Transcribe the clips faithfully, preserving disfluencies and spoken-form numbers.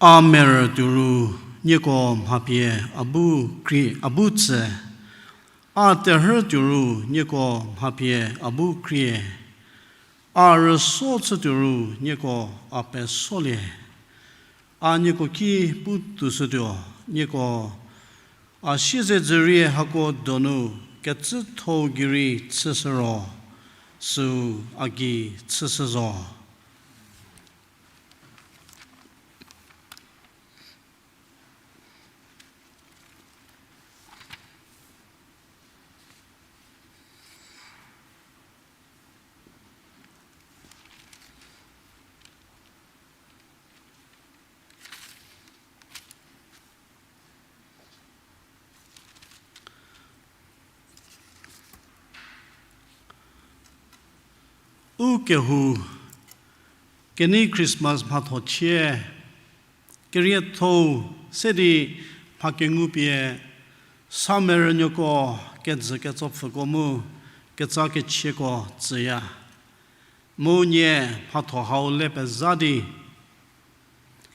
A merü tuoru nieko mhapie a bu krie, a bu tsü. A terhü tuoru nieko mhapie a bu krie. A rüso chü tuoru nieko a pesolie. A nieko ki pu tushütuo, nieko a siezedzü rie hako donu kecüthou gei rei chüshü ro, süu a gei chüshü zo. U kehou, kenei Christmas mhatho chie, kerietho-u se di mha kengu pie, sa merünuoko, kejü ketsopfüko mu, ketsa kechieko tsüya. Mu nie mhatho hau le pezha di,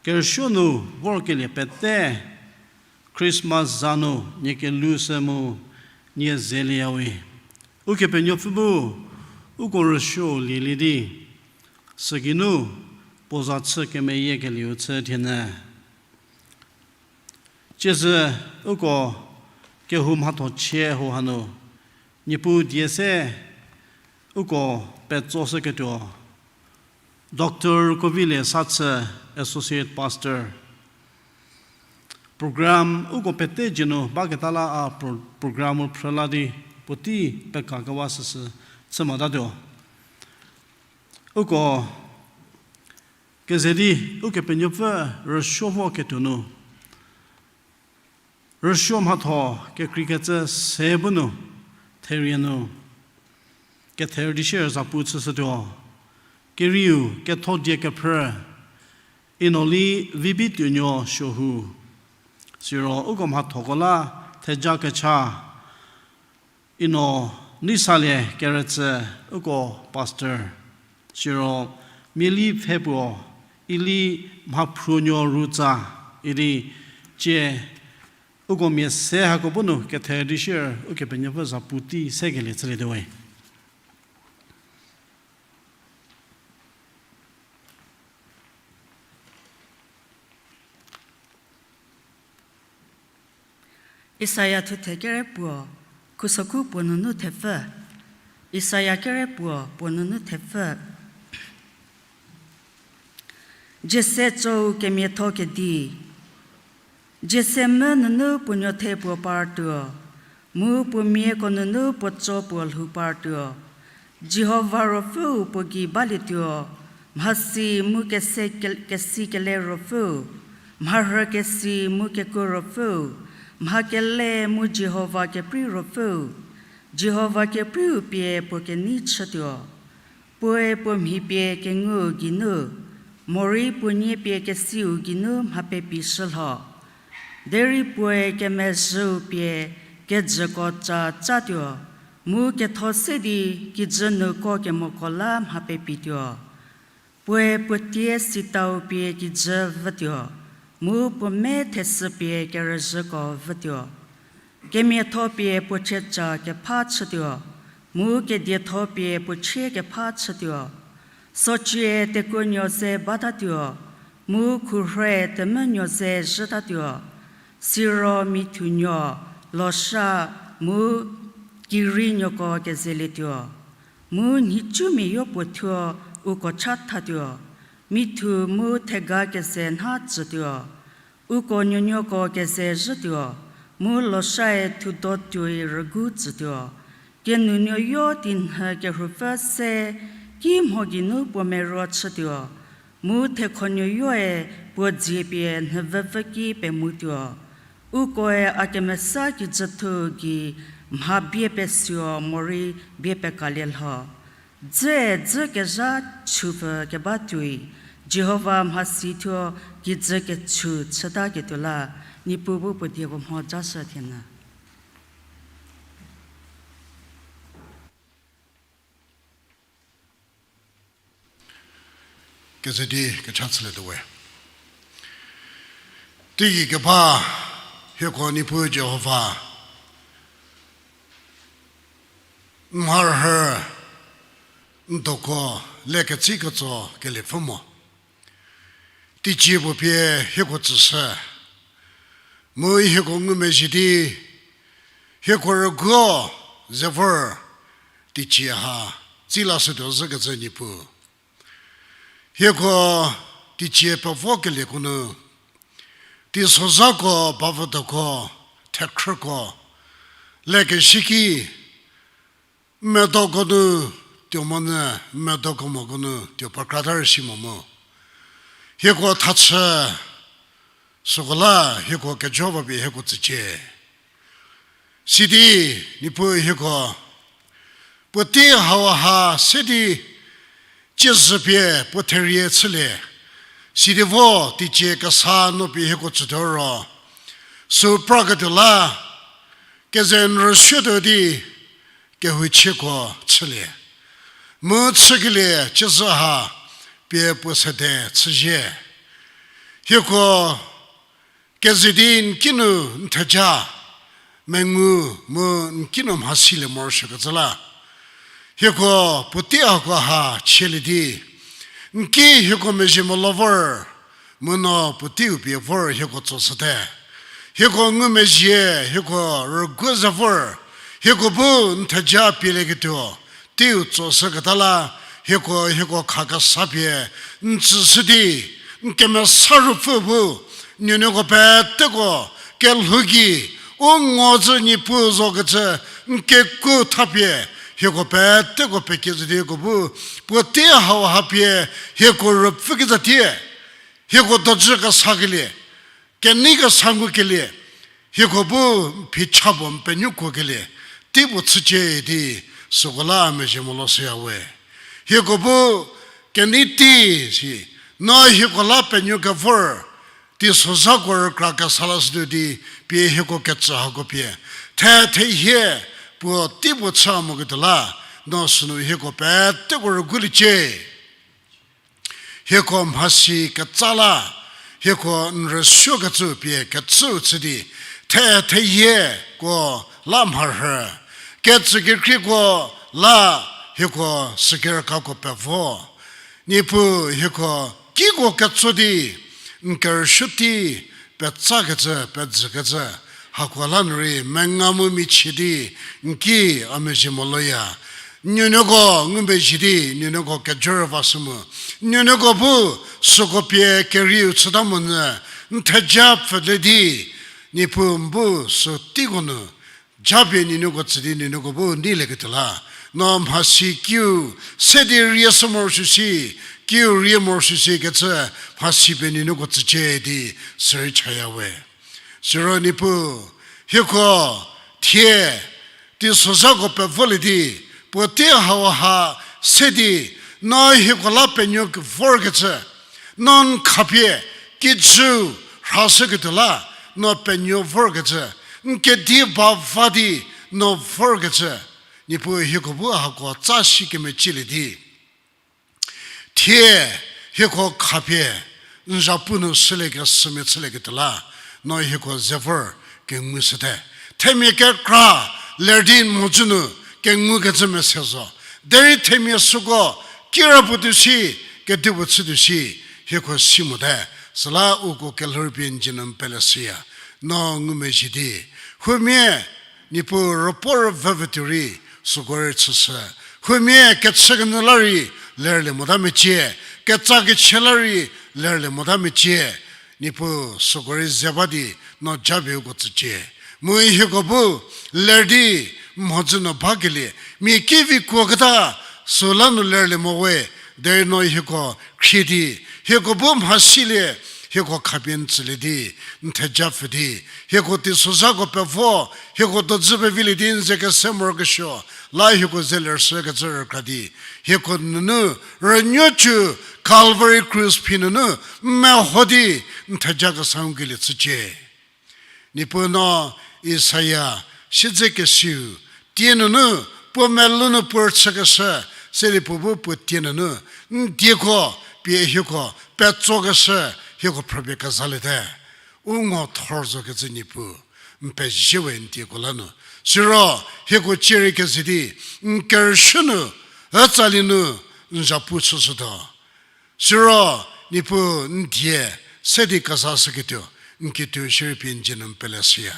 kerüsuo nu vorkelie pete, Christmas za nu nie kelushü mu nie zelieyawe. Ukepenuopfü bu uko rüsuo lielie di, sügeinu puo za chü kemeyiekelieu chü thienyü. Tsiezhü uko kehou mhatho chie hau hanu, Niepuu die se uko petsoshüketuo, Doctor Kovilie Sachü, Associate Pastor. Program uko pete jü nu baketa la a pro-, program-u phrü la di puotei pekakewa süsü chü motatuo. Uko keze di Ukepenuopfü rüsuo voketuo nu, rüsuo mhatho kekreikecü se bu nu, therie nu, ketherü di sie zapu chüshütuo, kerieu ketho die kephrü, Inoli Vibituonuo Suohu, siro uko mhathoko la theja kecha, Ino Neisalie Kerütsü, uko pastor, siro Mieli Pfhepuo, Ili Mhaphuonuo Rutsa, idi cie uko mia se hako bu nu kethe di sie Ukepenuopfü zapu tei sekelie chülietuowe. Isaia thuthe kere puo, khusoku puo nunu thepfü. Isaia kere puo, puo nunu thepfü. Jese tsou kemiatho kedi. Jese mvü nunu puo nuothe puo partuo, mu puo miako nunu puo tso puo lhou partuo. Jihova Ruopfüu puo gei balietuo, mhasi mu kese ke-, kesi kele Ruopfüu, mharhü kesi mu kekuo Ruopfüu, mha kele mu Jihova keprei Ruopfüu. Jihova kepriu pie puo kenei chütuo. Puoe puo mhi pie kenguu geinu, morei puo nie pie kesiu geinu mha pepi shü lho. Derei puoe kemezhüu pie kejüko ca catuo, mu ketho se di kijü nuko kemoko la mha pepituo. Puoe puo tie sitau pie kijü vütuo, mu puo me thesü pie kerüzhüko vütuo. Kemiatho pie puo chieca kepha chütuo, mu kedietho pie puo chie kepha chütuo. Socie tekuonuo ze batatuo, mu khurhoe temvünuo ze zhütatuo. Siro mithunuo, losha, mu kirinuoko kezelietuo. Mu nhicumia-yo puo thuo uko chathatuo, mithu mu thega keze nha tsütuo. Uko nuonuoko keze zhütuo, mu loshae thudo tuoi rügu tsütuo. Kenunuo-yo tinhü kerhupfü se ki mho geinu puo meruo chütuo, mu thekhonuo-yoe puo dzie pie nhüvüpfü ki pemutuo. Ukoe a kemesa kijüthou gei mha bie pesuo morei bie pekalie lho. Dzüe dzü kezha chupfü keba tuoi, Jihova mhasi thuo kijü kechu chütaketuo la, Niepuu bu puo dieko mho jashü thienyü. Keze di kecha chülietuowe. Teigei keba, hieko Niepuu Jihova, n mharhü, n doko, le ketsi ketso keliepfü mo. Teicie puo pie hieko tsüshü. Mu hieko ngumezhie di, hieko rüguo ze vor teicie ha, tsi lashütuo zhükecü Niepuu. Hieko teicie pevokelieko nu, teisozhako, bavüdoko, thekhrüko, lekeshüki, n medoko nu tuo monyü, n medoko moko nu tuo pekra ta rüsi mo mu. Hieko thachü, süko la hieko kejo va pie hieko tsücie. Sidi, Niepuu hieko, puotei hauha se di, ciezhü pie puo therie chülie. Sidi vo teicie kesa nu pie hieko tsütuo ro, sü praketuo la, keze n rüsuotuo di, kehouchieko chülie. Mu chükelie ciezhü ha pie puo sede chüzie. Hieko keze di n kinu n theja, mengu mu n kinu mhasilie morosuokecü la, hieko puotei hako ha chielie di, n ki hieko mezhie molo vor, mu no puoteiu pie vor hieko tsoshüte. Hieko ngumezhie, hieko rüguo ze vor, hieko bu n theja pielieketuo teiu tsoshüketa la, hieko, hieko khakesa pie n tsüshü di, n kemesa ruopfü bu, nuonuoko peteko kelhou gei, u ngo zhü Niepuu zokecü, n kekuo thapie, hieko peteko pekiezhü di hieko bu, puotei hauha pie, hieko rüpfü kezha tie, hieko dojü kesakelie, kenei kesa ngukelie, hieko bu n phicha puo n penuokuokelie, teipuo chücie di, süko la mezhie molo shüya we. Hieko bu kenei tei si, no hieko la penuo kevor, teisozhako rükra kesa lashütuo di, pie hieko kecü hako pie, the thehie, puo teipuo chü moketuo la, no sünu hieko peteko rüguoliecie. Hieko mhasi ketsa la, hieko n rüsuokecü pie kecüu chü di, the thehieko la mharhü, kecükekreiko la hieko sükerükako pevo. Niepuu hieko kiko ketso di, n kerüsuo tei petsakecü, pejükecü, hako la nu rei menga mu michie di, n ki a mezhie moloya. Nuonuoko ngumezhie di, nuonuoko kejo rüvashü mu, nuonuoko bu süko pie kerieu chüta monyü, n theja pfülie di, Niepuu n bu sü teiko nu, japie nuonuoko tsü di nuonuoko bu neilieketuo la, no mhasi kiu se di rieshü morosuo shi, kiu rie morosuo shi kecü mhasi pie nuonuoko tsücie di sürei chaya we. Siro Niepuu, hieko thie teisozhako pevolie di, puotei hauha se di, no hieko la penuo vorkecü, no n khapie kijü rhashüketuo la, no penuo vorkecü, n kedi ba va di no vorkecü, Niepuu hieko bu hako tsa shi kemecielie di, thie hieko khapie n zhapu nu shülie kesümia chülieketuo la, no hieko ze vor kengushüte. Themia kekra ler di n mhodzü nu kengukecü mese zo. Derei themia süko kirapuo tuo shi, kedipuo chütuo shi, hieko si mote. Süla uko kelhou rüpie n dzie nu n pele shüya. No ngumezhie di, huomia Niepuu rüpuo rüvüvü tuo rei süko rei chüshü. Huomia kechükenyü la rei lerlie mota mecie, ketsa kechie la rei lerlie mota mecie. Niepuu süko rei ze ba di no japie uko tsücie. Mu hieko bu ler di mhodzü nu bakelie, mia kevi kuoketa süla nu lerlie mo we, derei no hieko khrie di, hieko bu mhasilie, hieko khapie n tsülie di, n theja pfü di, hieko teisozhako pevo, hieko dojü pevilie di n ze kese morokesuo la hieko ze lershükecü rükra di, hieko nunu rünuo cü Calvary Krus phi nunu n meho di n theja kesa ngukelie chücie. Niepuu no Isaia siedzekesiu tie nunu puo melou nu puo rüchükeshü, sidi puo bu puo tie nunu n dieko pie hieko petsokeshü hieko phrüpie kezaliete. u ngo thor zokecü Niepuu, n pezie we n dieko la nu. Siro, hieko cierei keze di, n kerüshü nu, ütsali nu, n zhapu chüshütuo. Siro, Niepuu n die, se di keza shüketuo, n kituo shierei pie n dzie nu n pele shüya.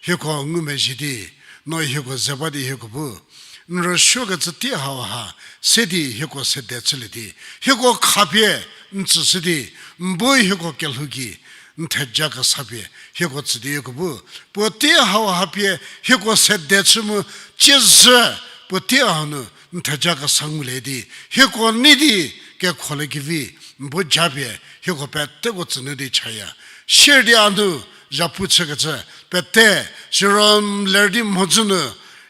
Hieko ngumezhie di, no hieko ze ba di hieko bu, n rüsuokecü tei hauha, se di hieko sede chülie di, hieko khapie n tsüshü di, n bu hieko kelhou gei, n theja kesa pie, hieko tsü di hieko bu, puo tei hauha pie, hieko sede chü mu, ciezhü, puo tei hau nu, n theja kesa ngulie di, hieko nei di, kekholie kevi, n bu japie, hieko peteko tsünu di chaya. Sier di a nu, zhapu chükecü, pete, siro n ler di mhodzü nu,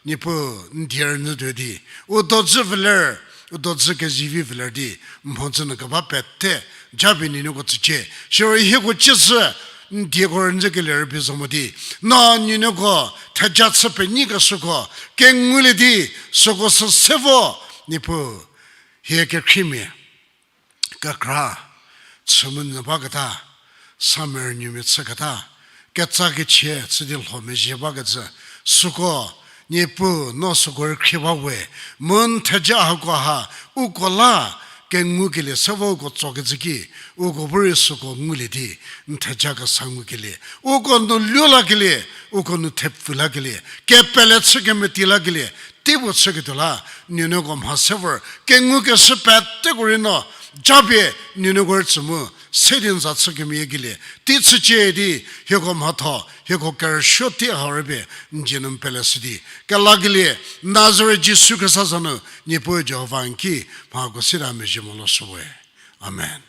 Niepuu n die rünyü tuo di, u dodzü vüler, u dodzü kezivi vüler di, mhodzü nu keba pete, japie n nuoko tsücie, siro hieko ciezhü, n dieko rünyükelie rübei zo mo di, no n nuoko, theja chü penyikeshüko, kengulie di, süko sü se vo, Niepuu, hie kekhriemia, kekra, chü mu nyü baketa, sa merünuomia chüketa, ketsa kechie chü di lho mezhie bakecü, süko, Niepuu no süko rei khrie ba we, mu n theja hako ha, uko la, kengukelie se vo uko tsokecü ki, uko bu rei süko ngulie di, n theja kesa ngukelie, uko nu luo lakelie, uko nu thepfu lakelie, kepele chü kemeti lakelie, teipuo chüketuo la, n nuoko mha se vor, kengukeshü peteko rei no, japie n nuoko rei tsü mu, se di n za chü kemeyiekelie, tei chücie di, hieko mhatho, hieko kerüsuo tei hau rübei, n dzie nu n pele shü di, kelakelie, Nazaret Jisu Khrista za nu, Niepuu Jihova n ki, mhako sita mezhie mo lo shüwe. Amen.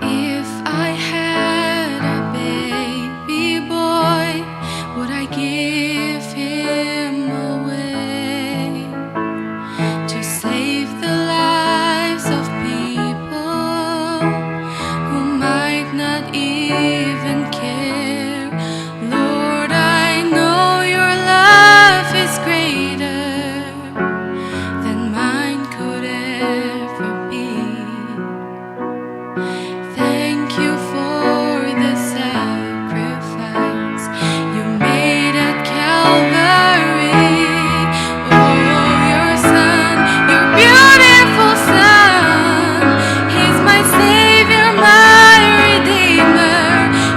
If I had a baby boy, would I give him away to save the lives of people who might not even care? Lord, I know your love is greater than mine could ever be. Thank you for the sacrifice you made at Calvary. Oh, your son, your beautiful son, he's my savior, my redeemer.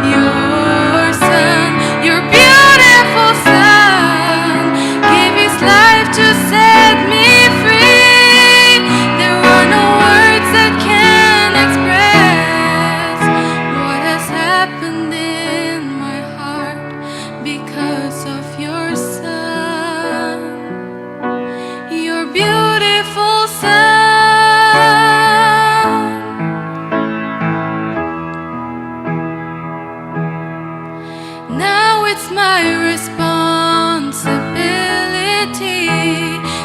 Your son, your beautiful son, gave his life to set me free. There are no words that can express what has happened in my heart because of your son, your beautiful son. Now it's my responsibility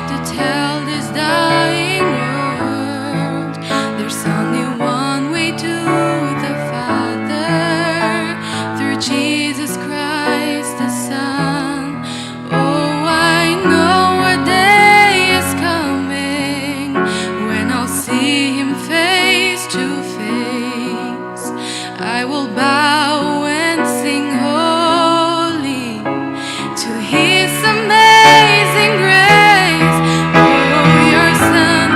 to tell this dying world there's only one way to the Father, through Jesus Christ the Son. Oh, I know a day is coming when I'll see him face to face. I will bow and sing holy to his amazing grace. Oh, your son,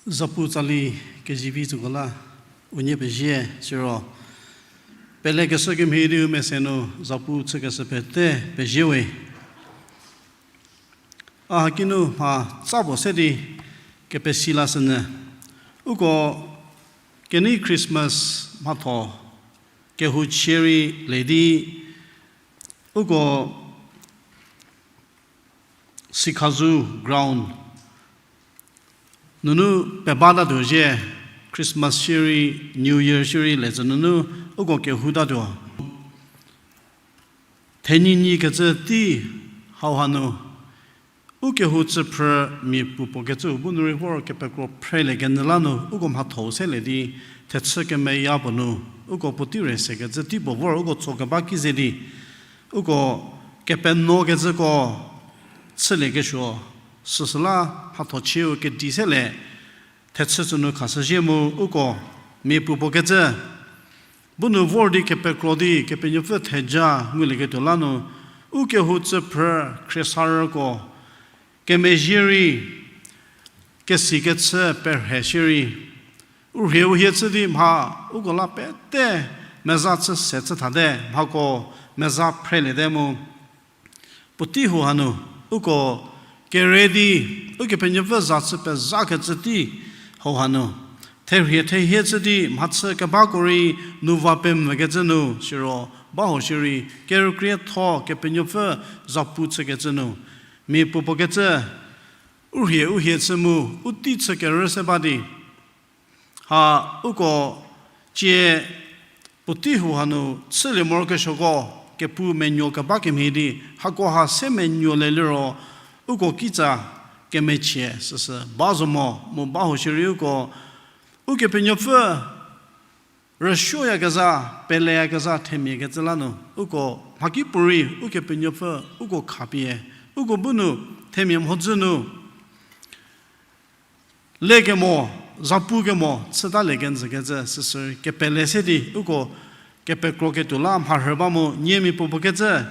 Zapu tsali kezivi tsüko la, unie pezie siro. Pelekeshü kemhie di u mese nu zapu chükeshü pete pezie we. A hakinu mha tsa puo se di kepesi la sünyü. Uko kenei Christmas mhatho kehou chie rei le di uko Sikhazu ground nunu peba tatuo zhie, Christmas shierei, New Year shierei lezhü nunu uko kehou tatuo. Thenyinyi kecü tei hauha nu, u kehou tsüphrü mia puopuo kecü bu nu rei vor kepekro phrelie kenyü la nu, uko mhatho-u selie di, thechü kemeya puo nu, uko puotei re se kecü tei puo vor uko tso keba ki ze di, uko kepeno kecüko chüliekesuo, süsüla mhatho chieu kedi selie, thechü tsü nu khashüzhie mu uko mia puopuo kecü bu nu vor di kepekro di Kepenuopfü theja ngulieketuo la nu, u kehou tsüphrü khriesarüko kemezhie rei, kesi kechü perhe shierei, u rhie u hie chü di mha uko la pete meza chü se chü thate, mhako meza phreliete mu. Puotei hou hanu, uko kere di, Ukepenuopfü za chü pezha kecü tei hau hanu, therhie thehie chü di mhachü kebako rei nu va pemvü kecü nu, siro ba ho shierei, kerükrietho Kepenuopfü zapu chükecü nu, mia puopuo kecü, u rhie u hie chü mu, u tei chü kerü se ba di, ha uko cie puotei hou hanu chülie morokesuoko kepu menuo keba kemhie di, hako ha se menuo le liro, uko kitsa kemechie süsü ba zo mo, mu ba ho shierei uko, Ukepenuopfü rüsuoyakezha, peleyakezha themia kecü la nu, uko mhakipuorei Ukepenuopfü uko khapie, uko bu nu themia mhodzü nu lekemo, zapu kemo chütalie kenjü kecü süsü kepele se di, uko kepekro ketuo la mharhü ba mu, nie mia puopuo kecü,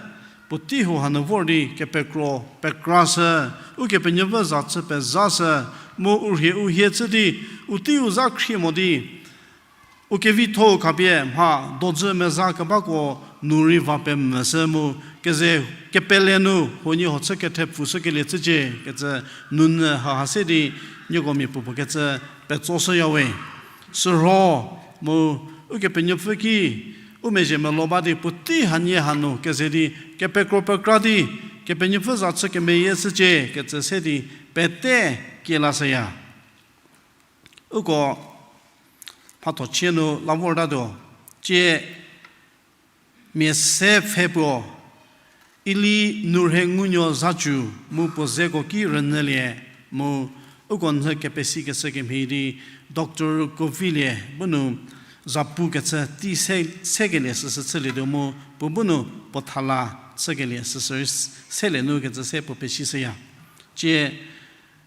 puotei hou hanu vor di kepekro pekrashü, Ukepenuopfü za chü pezhashü, mu u rhie u hie chü di, u tei u za khrie mo di, u kevitho-u khapie mha dojü meza kebako nu rei va pemvüshü mu, keze kepele nu huoniehuo chü kethepfushükelie chücie kecü nunyü haha se di, nieko mia puopuo kecü petsoshüya we. Sürho mu Ukepenuopfü ki u mezhie melo ba di puotei hanie hanu keze di kepekro pekra di Kepenuopfü za chü kemeyie shücie kecü se di pete kie lashüya. Uko mhatho chie nu la vortatuo, cie mia se pfhe puo, Ili Nurhengunuo Zacu mu puo zeko ki rünyülie, mu uko nhü kepesikeshü kemhie di Doctor Kovilie bu nu zapu kechü tei se, sekelie süsü chülietuo mu puo bu nu puo thala chükelie süsü selie nu kecü se puo pesishüya. Cie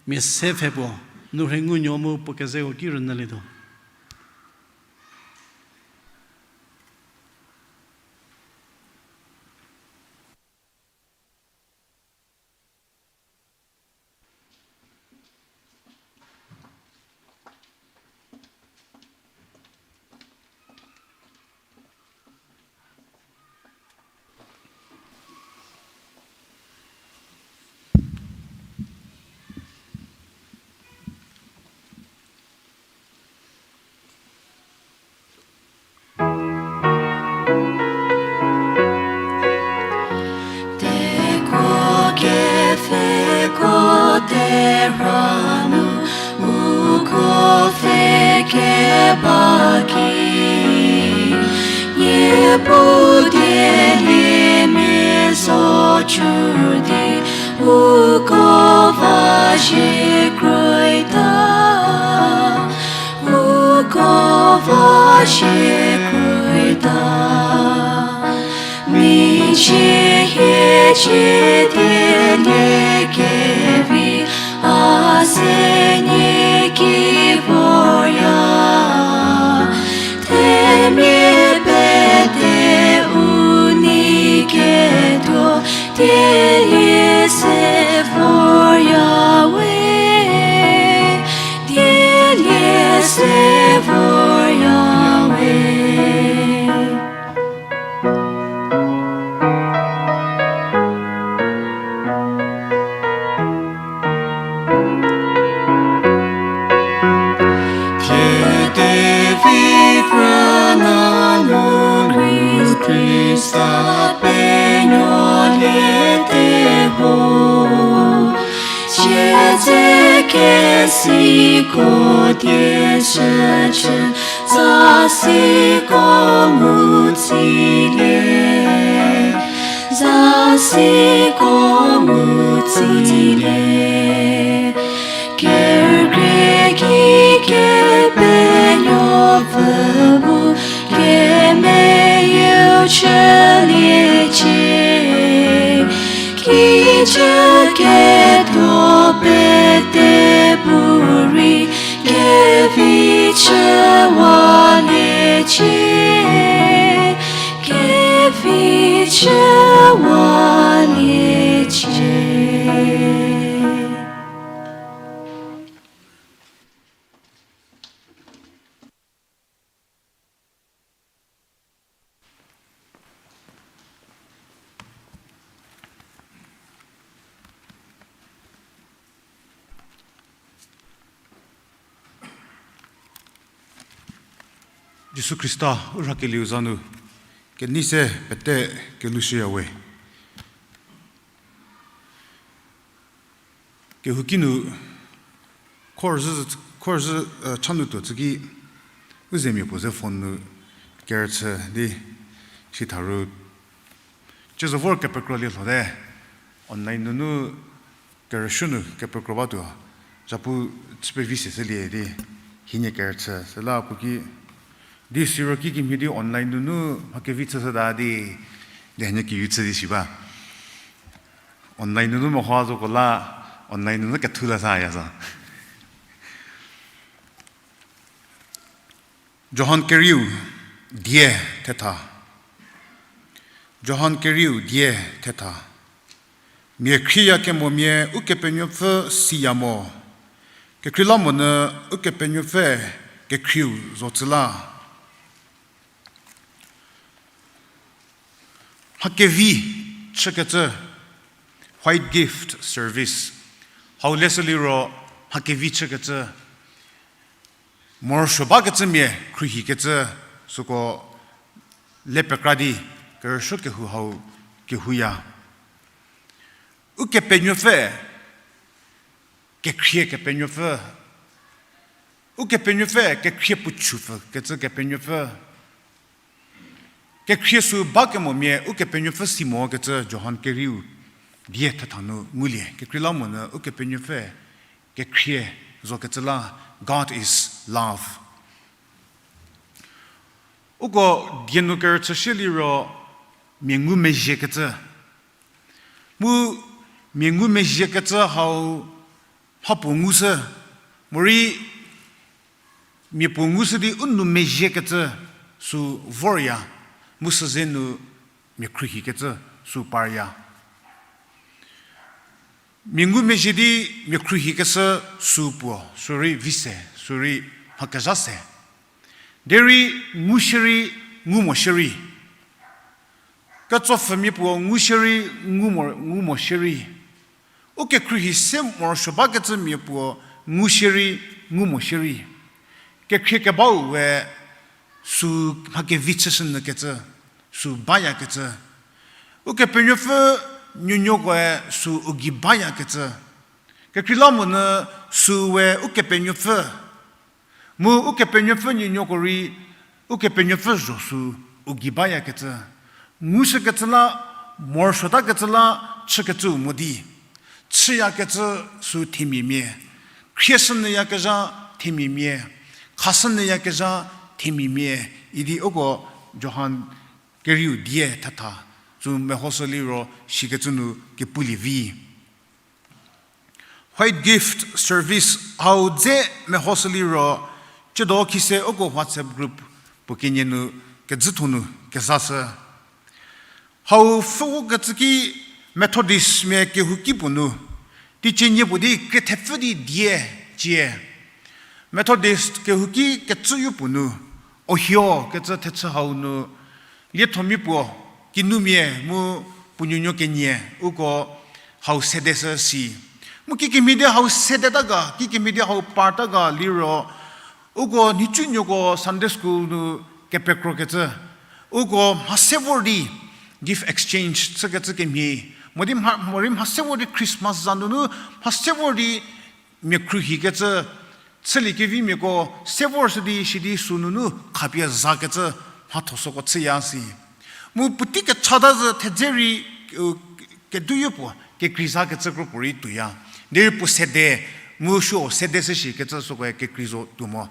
mia se pfhe puo, Nurhengunuo mu puo kezeko ki rünyülietuo. Tekuo kepfheko terha nu uko pfhe keba ki, Niepuu dieliemia zo chü di uko va shie kroita, uko va shie kroita. Michie hiecie dielie kevi a se nie ki vorya, themia pete u nei ketuo dielie se vorya we, dielie Sa penuoliete ho, siedzekesiko tieshüchü, za siko ngutsilie, za siko ngutsilie. Kerükrie ki Kepenuopfü bu kemeyeu chüliecie, kijü ketho pete bu rei kevi chüwaliecie, kevi chüwaliecie. Jisu Khrista u rhakelieu za nu kenei se pete kelhoushüyawe. Kehouki nu khorzhü, khorzhü, eh, cha nu tuo tsü ki, u zemia puo ze phone nu kerüchü di sitha ru, ciezo vor kepekrolie lhote, online nunu kerüsuo nu kepekro batuo, zhapu chü pevi se shülie di, hienie kerüchü süla puo ki, di siro kikemhie di online nunu mha kevi chüshüta di, di hienie kivi chü di shi ba. Online nunu meho zoko la, online nunu kethu la sa ya zo. Johan kerieu die thetha. Johan kerieu die thetha. Mia khrieyakemomia Ukepenuopfü siya mo. Kekreilamonyü Ukepenuopfü kekhrieu zo tsü la. Mha kevi chükecü, white gift service. Hau leshü liro mha kevi chükecü, morosuo bakecümia khruohikecü, süko le pekra di kerüsuo kehou hau kehouya. Ukepenuopfü, kekhrie Kepenuopfü. Ukepenuopfü, kekhrie puo chupfü kecü Kepenuopfü. Kekhrie sü bakemomia Ukepenuopfü si mokecü Johan kerieu die thetha nu ngulie. Kekreilamonyü Ukepenuopfü kekhrie zokecü la, God is love. Uko die nu kerüchü shie liro mia ngumezhiekecü. Mu mia ngumezhiekecü hau mhapuo ngushü, morei mia puo ngushü di u nou mezhiekecü sü vorya, mu süze nu mia khruohikecü sü parya. Mia ngumezhie di mia khruohikeshü sü puo, sürei vi se, sürei mha kezha se. Derei ngu shierei, ngu mo shierei. Ketsopfhümia puo ngu shierei, ngu mo, ngu mo shierei. Ukekhruohi se morosuo bakecümia puo ngu shierei, ngu mo shierei. Kekhrie kebau we sü mha kevi chüshünyükecü, sü bayakecü. Ukepenuopfü nuonuokoe sü u gei bayakecü. Kekreilamonyü sü we Ukepenuopfü. Mu Ukepenuopfü nuonuoko rei, Ukepenuopfü zho sü u gei bayakecü. Ngushükecü la, morosuotakecü la, chükecüu mo di. Chüyakecü sü themiamia. Khrieshünyüyakezha themiamia. Khashünyüyakezha themiamia. Idi uko Johan kerieu die thetha. Sü mehoshü liro shikecü nu kepulie vi. White gift service hau dze mehoshü liro, chüdo khise uko WhatsApp group puo kenie nu kezhütho nu kezashü. Hau pfhüko kecü ki Methodist mia kehouki puo nu, teicie nie puo di krie thepfü di die cie. Methodist kehouki kecüyo puo nu, Ohio kecü thechü hau nu, liethomia puo, kinumia mu puo nuonuo kenie, uko hau sedeshü si. Mu kikemhie di hau sedeta ga, kikemhie di hau parta ga liro, uko nhicunuoko Sunday school nu kepekrokecü, uko mha se vor di, Gift exchange chükecü kemhie. Mo di mha, morei mha se vor di Christmas za nunu, mha se vor di mia khruohikecü, chüliekevimiako se vor shü di, sidi sü nunu khapie zakecü mhathosoko chüya si. Mu puotei kechata zü thedze rei, u, keduyo puo, kekrei zakecü kropuo rei tuoya. Derei puo sede, mu suo sede se shikecü süko kekrei zo tuo mo.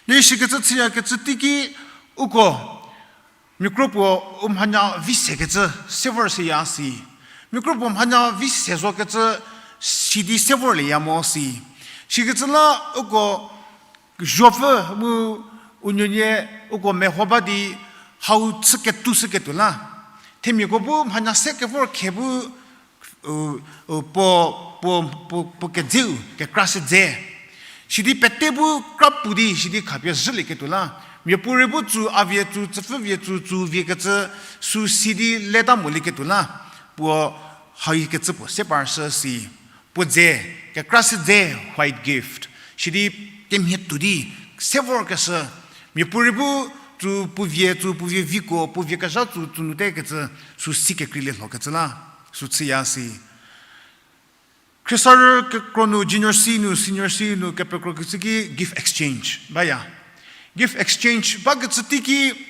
Derei shikecü chüyakecü teiki, uko, mia kropuo u mhanya vi sekecü se vor shüya si. Mia kropuo mhanya vi se zokecü sidi se vorlieya mo si. Shikecü la uko zopfü mu u nuonie uko meho ba di hau chü ketuo shüketuo la. Themiako bu mhanya se kevor khe bu u, u, puo, puo, puo, puo kedzeu, kekra se dze. Sidi pete bu kra pu di, sidi khapie zhülieketuo la. Miapuorei bu tsü, a vie tsü, tsüpfü vie tsü, tsü viekecü, sü sidi leta molieketuo la. Puo haikecü puo se par shü si. Puo dze, kekra se dze, white gift. Sidi kemhie tuo di, se vorkeshü. Miapuorei bu tsü puo vie, tsü puo vie viko, puo vie kezha tsü, tsü nu tekecü, sü si kekreilie lhokecü la. Sü chüya si. Khriesarü kekro nu junior C nu, senior C nu, kepekrokecü ki gift exchange baya. Gift exchange bakecü teiki,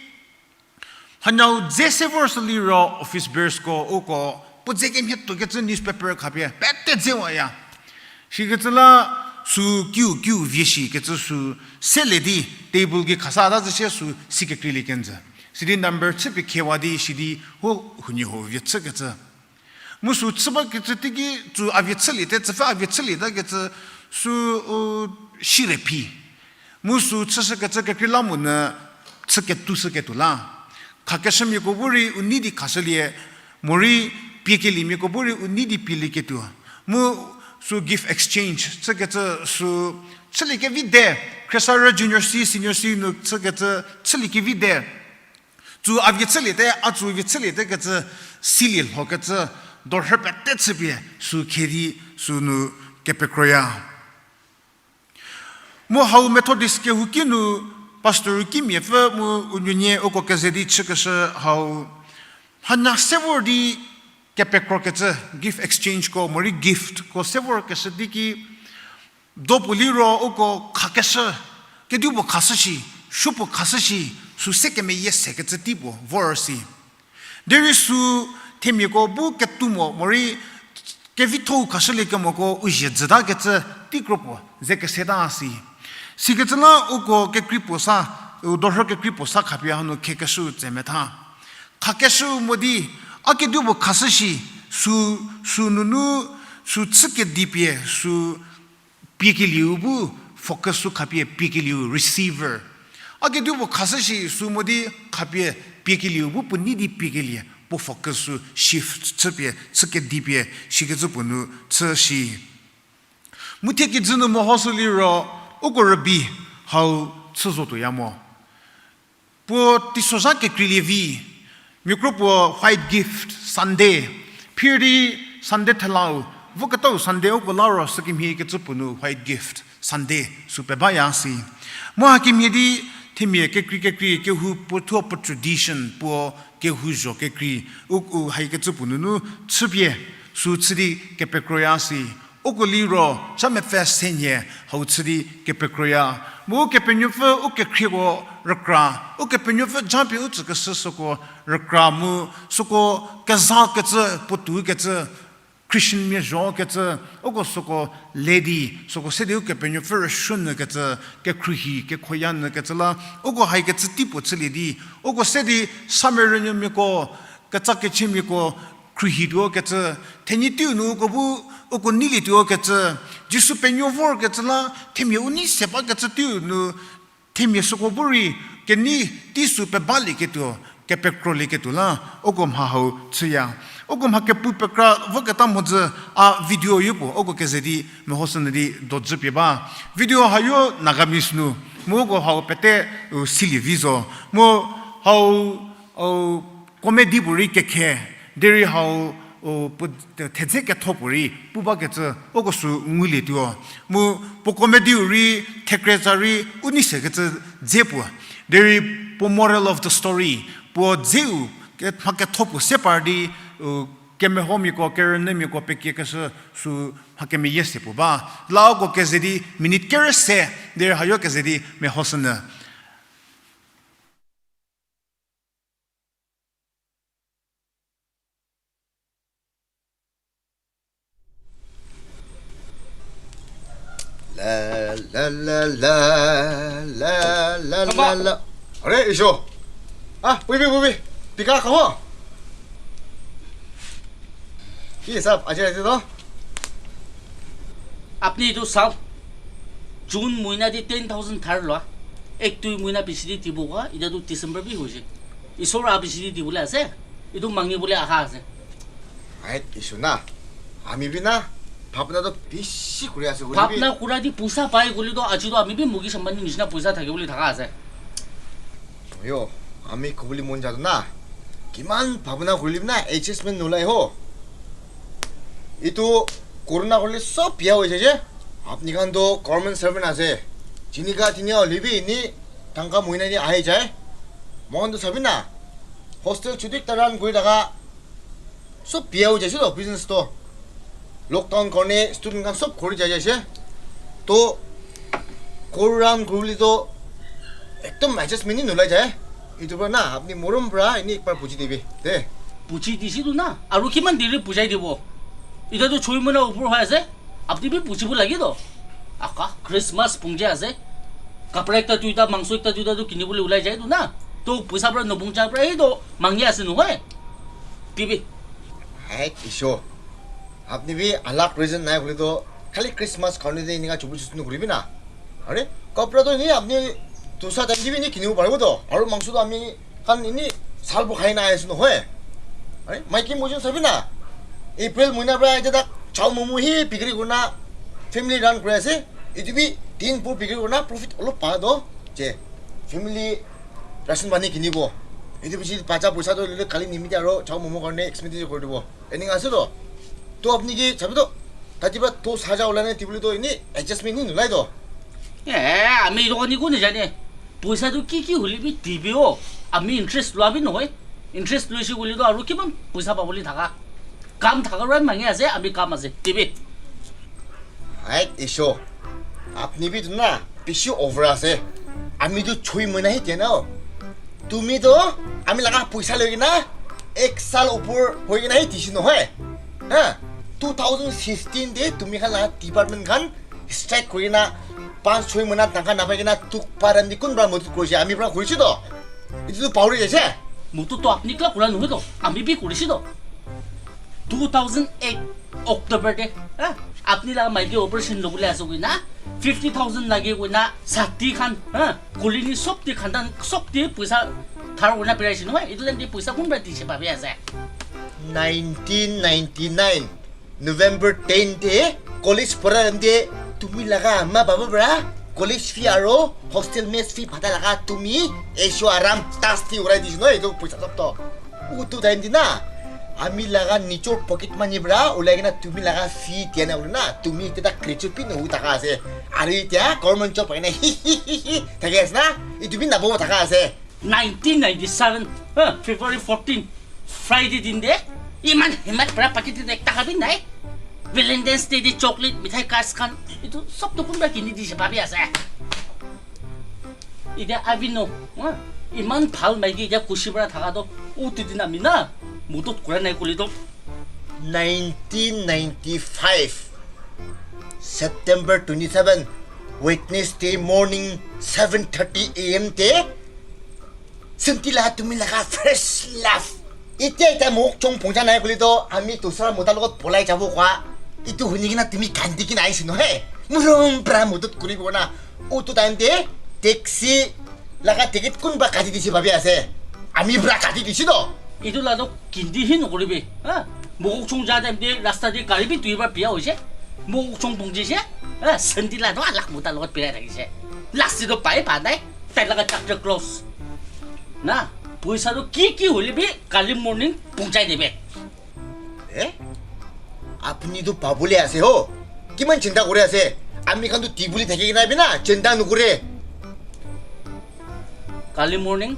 hanyau dze se vor shü liro office bearersko uko, puo dze kemhie tuokecü newspaper khapie, pete dzewaya. Shikecü la sü kiu kiu vie shikecü sü selie di table gei khasa ta zü sie sü si kekreilie kenjü. Sidi number chüpie khewa di sidi ho huoniehuo vie chükecü. Mu sü chü bakecü teiki tsü a vie chüliete, tsüpfü a vie chülieta kecü sü, u, shire phi. Mu sü chüshükecü kekreilamonyü chü ketuo shüketuo la. Khakeshümiako bu rei u nei di khashülie, morei piekeliemiako bu rei u nei di pielieketuo. Mu sü gift exchange chükecü sü chüliekevi de, khriesarü junior C, senior C nu chükecü chüliekevi de. Tsü a vie chüliete, a tsü vie chüliete kecü silie lhokecü, dorhü pete chüpie sü khe di sü nu kepekroya. Mu hau Methodist kehouki nu pastor kimiapfü mu u nuonie uko keze di chükeshü hau, hanyau se vor di kepekrokecü, gift exchangeko morei giftko se vorkeshü teiki, dopuo liro uko khakeshü, kedipuo khashü shi, supuo khashü shi, sü se kemeyie sekecü tei puo vor si. Derei sü themiako bu ketuo mo, morei kevitho-u khashüliekemoko u zhie jütakecü teikro puo ze keseta si. Sikecü la uko kekrei puo sa, u dorhü kekrei puo sa khapie hanu khekeshü tse metha. Khakeshü mo di, a kedipuo khashü shi, sü, sü nunu, sü chü kedipie, sü piekelieu bu focus sü khapie piekelieu receiver. A kedipuo khashü shi sü mo di khapie piekelieu bu puo nei di piekelie puo focus sü shift chüpie, chü kedipie, shikecü puo nu chü shi. Mu thie kijü nu mehoshü liro, uko rübei hau chü zotuoya mo. Puo teisozha kekreilie vi, mia kro puo white gift Sunday, phir di Sunday thelau, voketau Sunday uko la ro sükemhie kecü puo nu white gift Sunday sü pebaya si. Mu hakemhie di themia kekrei kekrei kehou puo thuo puo tradition puo kehou zho kekrei u, u haikecü puo nunu chüpie sü chü di kepekroya si. Uko liro cha mepfü se nhie hau chü di kepekroya. Mu Ukepenuopfü u kekhrieko rükra, Ukepenuopfü japie u tsükeshü süko rükra mu süko kezakecü, puotoukecü, Christianmia zhokecü, uko süko le di, süko se di Ukepenuopfü rüsuonyükecü, kekhruohi, kekhoyanyükecü la, uko haikecü tei puo chülie di, uko se di sa merünuomiako, ketsa kechümiako, khruohituokecü, thenyi teiu nu uko bu, uko neilietuokecü, Jisu penuo vorkecü la, themia u nei se bakecü teiu nu, themia süko bu rei, kenei tei sü pebalieketuo, kepekrolieketuo la, uko mha hau chüya. Uko mha kepu pekra voketa mhodzü a video yopuo, uko keze di mehoshünyü di dojüpie ba. Video hayo Nagamese nu, mu uko hau pete, u, silie vi zo. Mu hau, u, comedy puorei kekhe, derei hau, u, puo thedze ketho puorei pu bakecü uko sü ngulietuo. Mu puo comedy-u rei thekre tsa rei u nei sekecü dze puo. Derei puo moral of the story, puo dzeu Ke-, mha ketho puo se par di, u, kemehomiako, kerünyümiako pekiekeshü sü mha kemeyie se puo ba. Lauko keze di minute kerü se, derei hayo keze di mehoshünyü. La, la, la, la, la, la, la, la. Are, isho. Ah, puibi, puibi. Pika khawa. Ki sap, aje aje to. আপনি তো sir, June মহিনা দি ten thousand ধার লোয়া, এক দুই মহিনা পিছে দি দিব কোয়া, এটা তো ডিসেম্বর বি হয়েছে। ইসোর আ পিছে দি দিবলে আছে, এটু মাঙি বলে আহা আছে। Ai, isu na. Ami bi na, bhabna to bisi kuri ase kuri bi. ভাবনা করা দি পয়সা পাই বলে তো আজ তো আমি বি মুকেশ আম্বানি নিচিনা পয়সা থাকে বলে থাকা আছে। Yo, ami khubuli monja to na. Kiman bhabna kuri bi na, adjustment nulai ho. Itu corona kori sob pia hoise je. Apni khan to government servant ase. Chini ka tini a libi ni tangka muina ni ahe jai. Mo khan to sabi na. Hostel chudik ta run kori taka. Sob pia hoise to business to. Lockdown karone student khan sob khori jai jai se. To khor run kori to ekdom adjustment ni nulai jai. Itu pra na, apni morom pra, ini ek bar puchi dibi. De. Puchi disi tu na, aru kiman diri puchai dibo. Ita tu choi mona upor hai ase. Apni bi puchi bu lagi to. Aka Christmas pungje ase. Kapra ekta tuita, mangso ekta tuita tu kini bole ulai jai tu na. To poisa pra no pungcha pra hi to mangya ase no hoi. Tibi. Hai, iso. Apni bi alak reason nai kuli to, khali Christmas karone de ini ka chubu chusu nu kuri bi na. Are, kapra to ini apni tusa time dibi ini kini bu paribo to. Aru mangso to ami khan ini sal bu khai na ase no hoi. Are, maiki mojun sabi na. April muina pra ita tak chau momo hi bikri kurna family run kuri ase. Itu bi tin pu bikri kurna profit olop pa do. Je, family ration pani kini bo. Itu bisi pacha poisa to lele kali nimiti aro chau momo karone expenditure kuri dibo. Ening ase to. To apni ki sabi to. Tati pra to saja ulane tibuli to ini adjustment ni nulai to. Eh, ami to ni ko ni jane. Poisa to ki ki huli bi tibi o. Ami interest lua bi no hoi. Interest lua si huli to aru kiman poisa pa boli thaka. Kam thaka ran mangi ase, ami kam ase. Tibi. Hai, iso. Apni bi to na, bisi over ase. Ami to choi mona hi tia na o. Tumi to, ami laga poisa loi kina, ek sal upor hoi kina hi tisi no hoi. Ha, two thousand fifteen de tumi khan la department khan strike kori kina, panch choi mona tangka na pai kina, tuk paran di kun pra modut kori si, ami pra kori si to. Itu to pauri jai se. Modut to apni kla kura no hoi to, ami bi kori si to. Two thousand eight October de, ha? Apni la maiki operation lo bole aso kina, fifty thousand lagi kina, sati khan, ha? Colony sob ti khan dan, sob ti poisa thar kina perai si no, itu lam di poisa kun pra ti se pa bi ase. Nineteen ninety-nine, November ten de, college pora de, tumi laga ma baba bra, college fee aro, hostel mess fee phata laga tumi, Asia Aram, tas ti urai di si no, itu poisa sob to. Utu time di na, ami laga nijor pocket money pra, ulai kina tumi laga fee tia na ulu na, tumi teta krichu pi no u taka ase. Ari tia government job kina hi hi hi hi, thage ase na, itu bi na bo taka ase. Nineteen ninety-seven, ha, February fourteen, Friday din de, iman himat pra pocket de ekta ka bi nai. Valentine's Day de chocolate, mithai, cards khan, itu sob to kun pra kini di se pa bi ase. Ide avino, ha? Iman bhal maiki ide khushi pra thaka to, utu din ami na, modut kura nai kuli to. Nineteen ninety-five, September twenty-seven, Wednesday morning, seven thirty A M te, Sentila tumi laga first love. Ite ite mok chong pongcha nai kuli to, ami to sara mota logot bolai jabo kwa. Itu huni kina tumi kandi kina aisi no he. Murum pra modut kuri bona. Utu time te, taxi laga ticket kun ba kati disi babi ase. Ami bra kati disi to. Itu la to kindi hi no kuri bi. Ha? Mok chong ja time te, rasta te gari bi tui ba pia hoise. Mok chong pongji se. Ha? Sentila to alak mota logot pia thaki se. Last to pai pa nai. Tel laga chapter close. Na, poisa to ki ki holi bi kali morning pungchai debe. Eh? Apni to babule ase ho. Kiman chinta kore ase. Ami khan to tibuli thaki kina bi na, chinta no kore. Kali morning,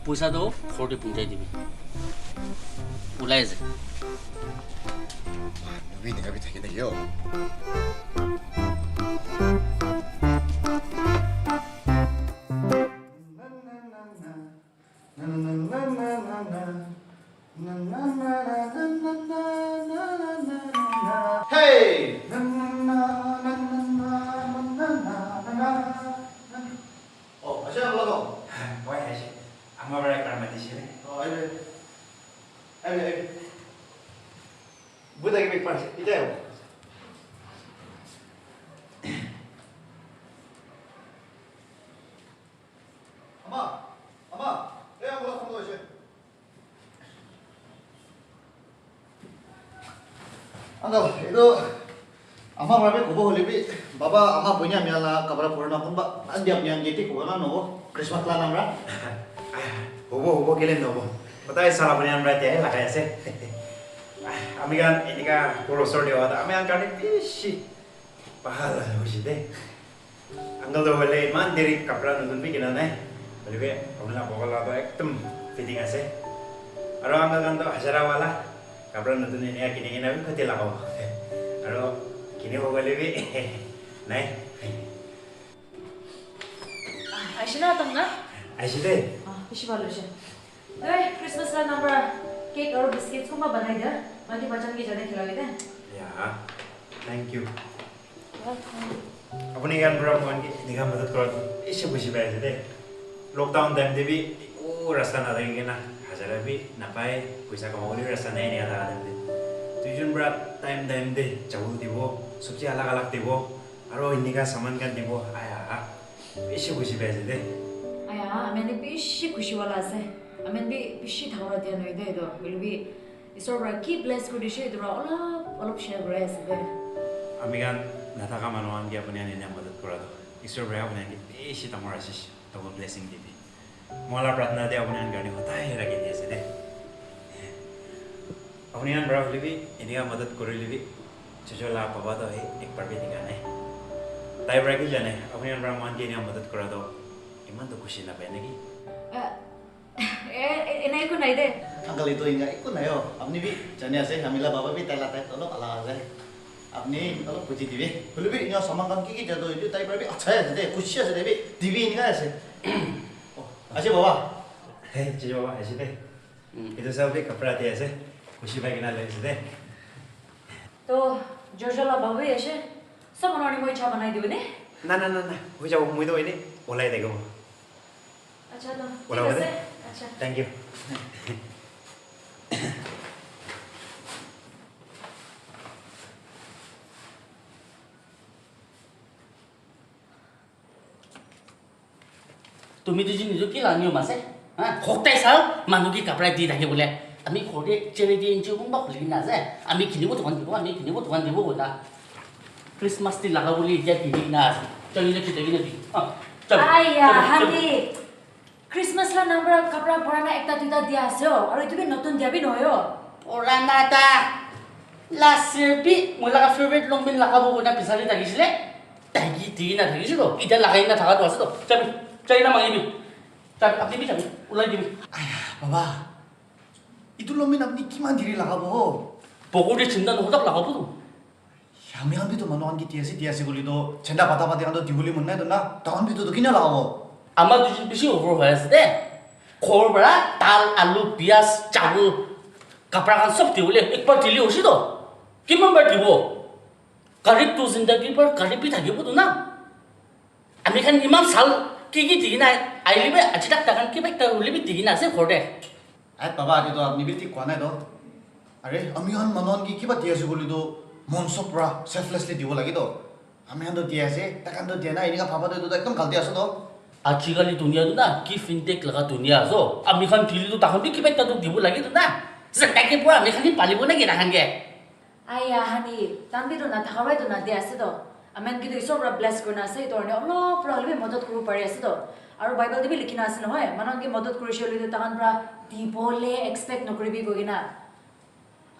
poisa to forty pungchai debe. Ulaize. Nubi ni kabi thaki na yo. Hey! Oh, acha, apa kau? Wai, acha. Ama berai karma di sini. Oh, ayo. Ayo, ayo. Buta ki big party. Ita yo. Ama, ama, eh, ama, ama, ama. Uncle, itu ama mra be kobo holi bi, baba ama punya mia la kapra purna pun ba, andi apni angi ti kobo na no, Christmas la namra. Hobo, hobo kele no bo. Kota isa la punya mra te la kaya se. Ami kan, ini ka puro sor de wa, ami kan kani bishi. Pahala lo shi de. Uncle to wele man deri kapra nutun pi kina nai. Wele be, kami la boka la to ekdom fitting ase. Aro uncle kan to hazara wala. Kapra nutun ni ya kini kina bi khati la ko. Aro kini ho wele be. Nai. Aishina tang na? Aishi de. Ah, bishi ba lo shi. Doi, Christmas la number cake aru biscuits kumba banai de. Maki bachan ki jane khila de. Yeah, thank you. Welcome. Apuni kan pura mohan ki, ini ka madad kora to, isi khushi pai ase de. Lockdown time de bi, o rasta na dagi kena, hazara bi, na pai, paisa kamau li rasta na ini ada time de. Tuijun pura time time de, chawul dibo, sabji alag alag dibo, aro ini ka saman kan dibo, aya, isi khushi pai ase de. Aya, amen de bishi khushi wala ase. Amen bi bishi thakura dia noi de do, bi Isor pura ki bless kuri di shi, itu ra olop, olop share kuri ase de. Ami kan na thaka manu an ki apuni an ini madad kora to. Isor pura apuni an ki bishi tangora shi, double blessing di bi. Mo la prarthana de apuni an karni hotai rakhi di ase de. Apuni an pura holi bi, ini ka madad kori li bi. Jojo la papa to hi ek bar bi dinga nai. Tai pura ki jane, apuni an pura mohan ki ini ka madad kora to. Iman to khushi na pai na ki. Eh, Eh, eh, ena iku nai de. Uncle, itu inga iku nai yo. Apni bi jani ase, kami la baba bi tai la tai tolo ala ase. Apni tolo puji dibi. Hulu bi inga saman kan ki ki jado, itu tai pura bi acha ase de, khushi ase de bi, dibi inga ase. Oh, ase baba. Hey, ase baba, ase de. Hmm. Itu sa bi kapra de ase. Khushi pai kina le ase de. To, Jojo la baba ase. Sa mano ni moi cha banai diu ne? Na, na, na, na. Hui cha moi do ini. Olai de ko. Acha, to. Ola, thik ase. Acha. Thank you. Tumi tuji nizu ki la niu ma se? Ha? Hotel sa, manu ki kapra di thaki bole. Ami khode charity N G O kumba khuli na se. Ami kini bo dukan dibo, ami kini bo dukan dibo kota. Christmas ti laga bole dia ki na. Chali na kita ki na di. Ha. Chali. Aya, chali, chali. Hadi. Christmas la number kapra purana ekta duita dia ase o, aru itu bi notun dia bi noho yo. Purana ta. Last year bi, mo laga favorite long pant laga bo na pisa di thakisile. Thaki di na thakisi to. Ita laga ina thaka to ase to. Chabi, chai na mangi bi. Chabi, apni bi chabi. Ulai di bi. Aya, baba. Itu long pant apni kiman diri laga bo ho? Poko di chinda no tak laga bo to. Hami han bi to manu an ki tiasi tiasi ko li to, chenda pata pati an to di ko li mo nai to na, ta han bi to to kina la wo. Ama tu bishi over hoya se de. Khor bara, dal, alu, piyaz, chawul, kapra khan sob di ko li, ek bar di li ho shi to. Kiman bar di bo. Garib to zindagi bhar garib hi thaki bo to na. Ami khan iman sal ki ki di na, ai li be aji tak ta khan ki bek ta li be di na se khor de. Ai baba, adi to apni bi ti kua nai to. Are, ami khan manu an ki kiba di ase ko li to, mon sob pura selflessly dibo lagi to. Ami khan to di ase, ta khan to di na, ini ka baba to to ekdom galte ase to. Ajikali dunia to na, give and take laga dunia zo. Ami khan di li to ta khan bi ki bek ta to dibo lagi to na. Zindagi pura ami khan hi palibo na ki ta khan ke. Aya, hani, tanbi to na thakawai to na di ase to. Amen ki to Isor pura bless kurna ase, ito rne olo pura holibi modot kuru pari ase to. Aro Bible de bi likhina ase nohoi, manu ki modot kuri sholi to tahan pura dibo le expect no kuribi ko kina.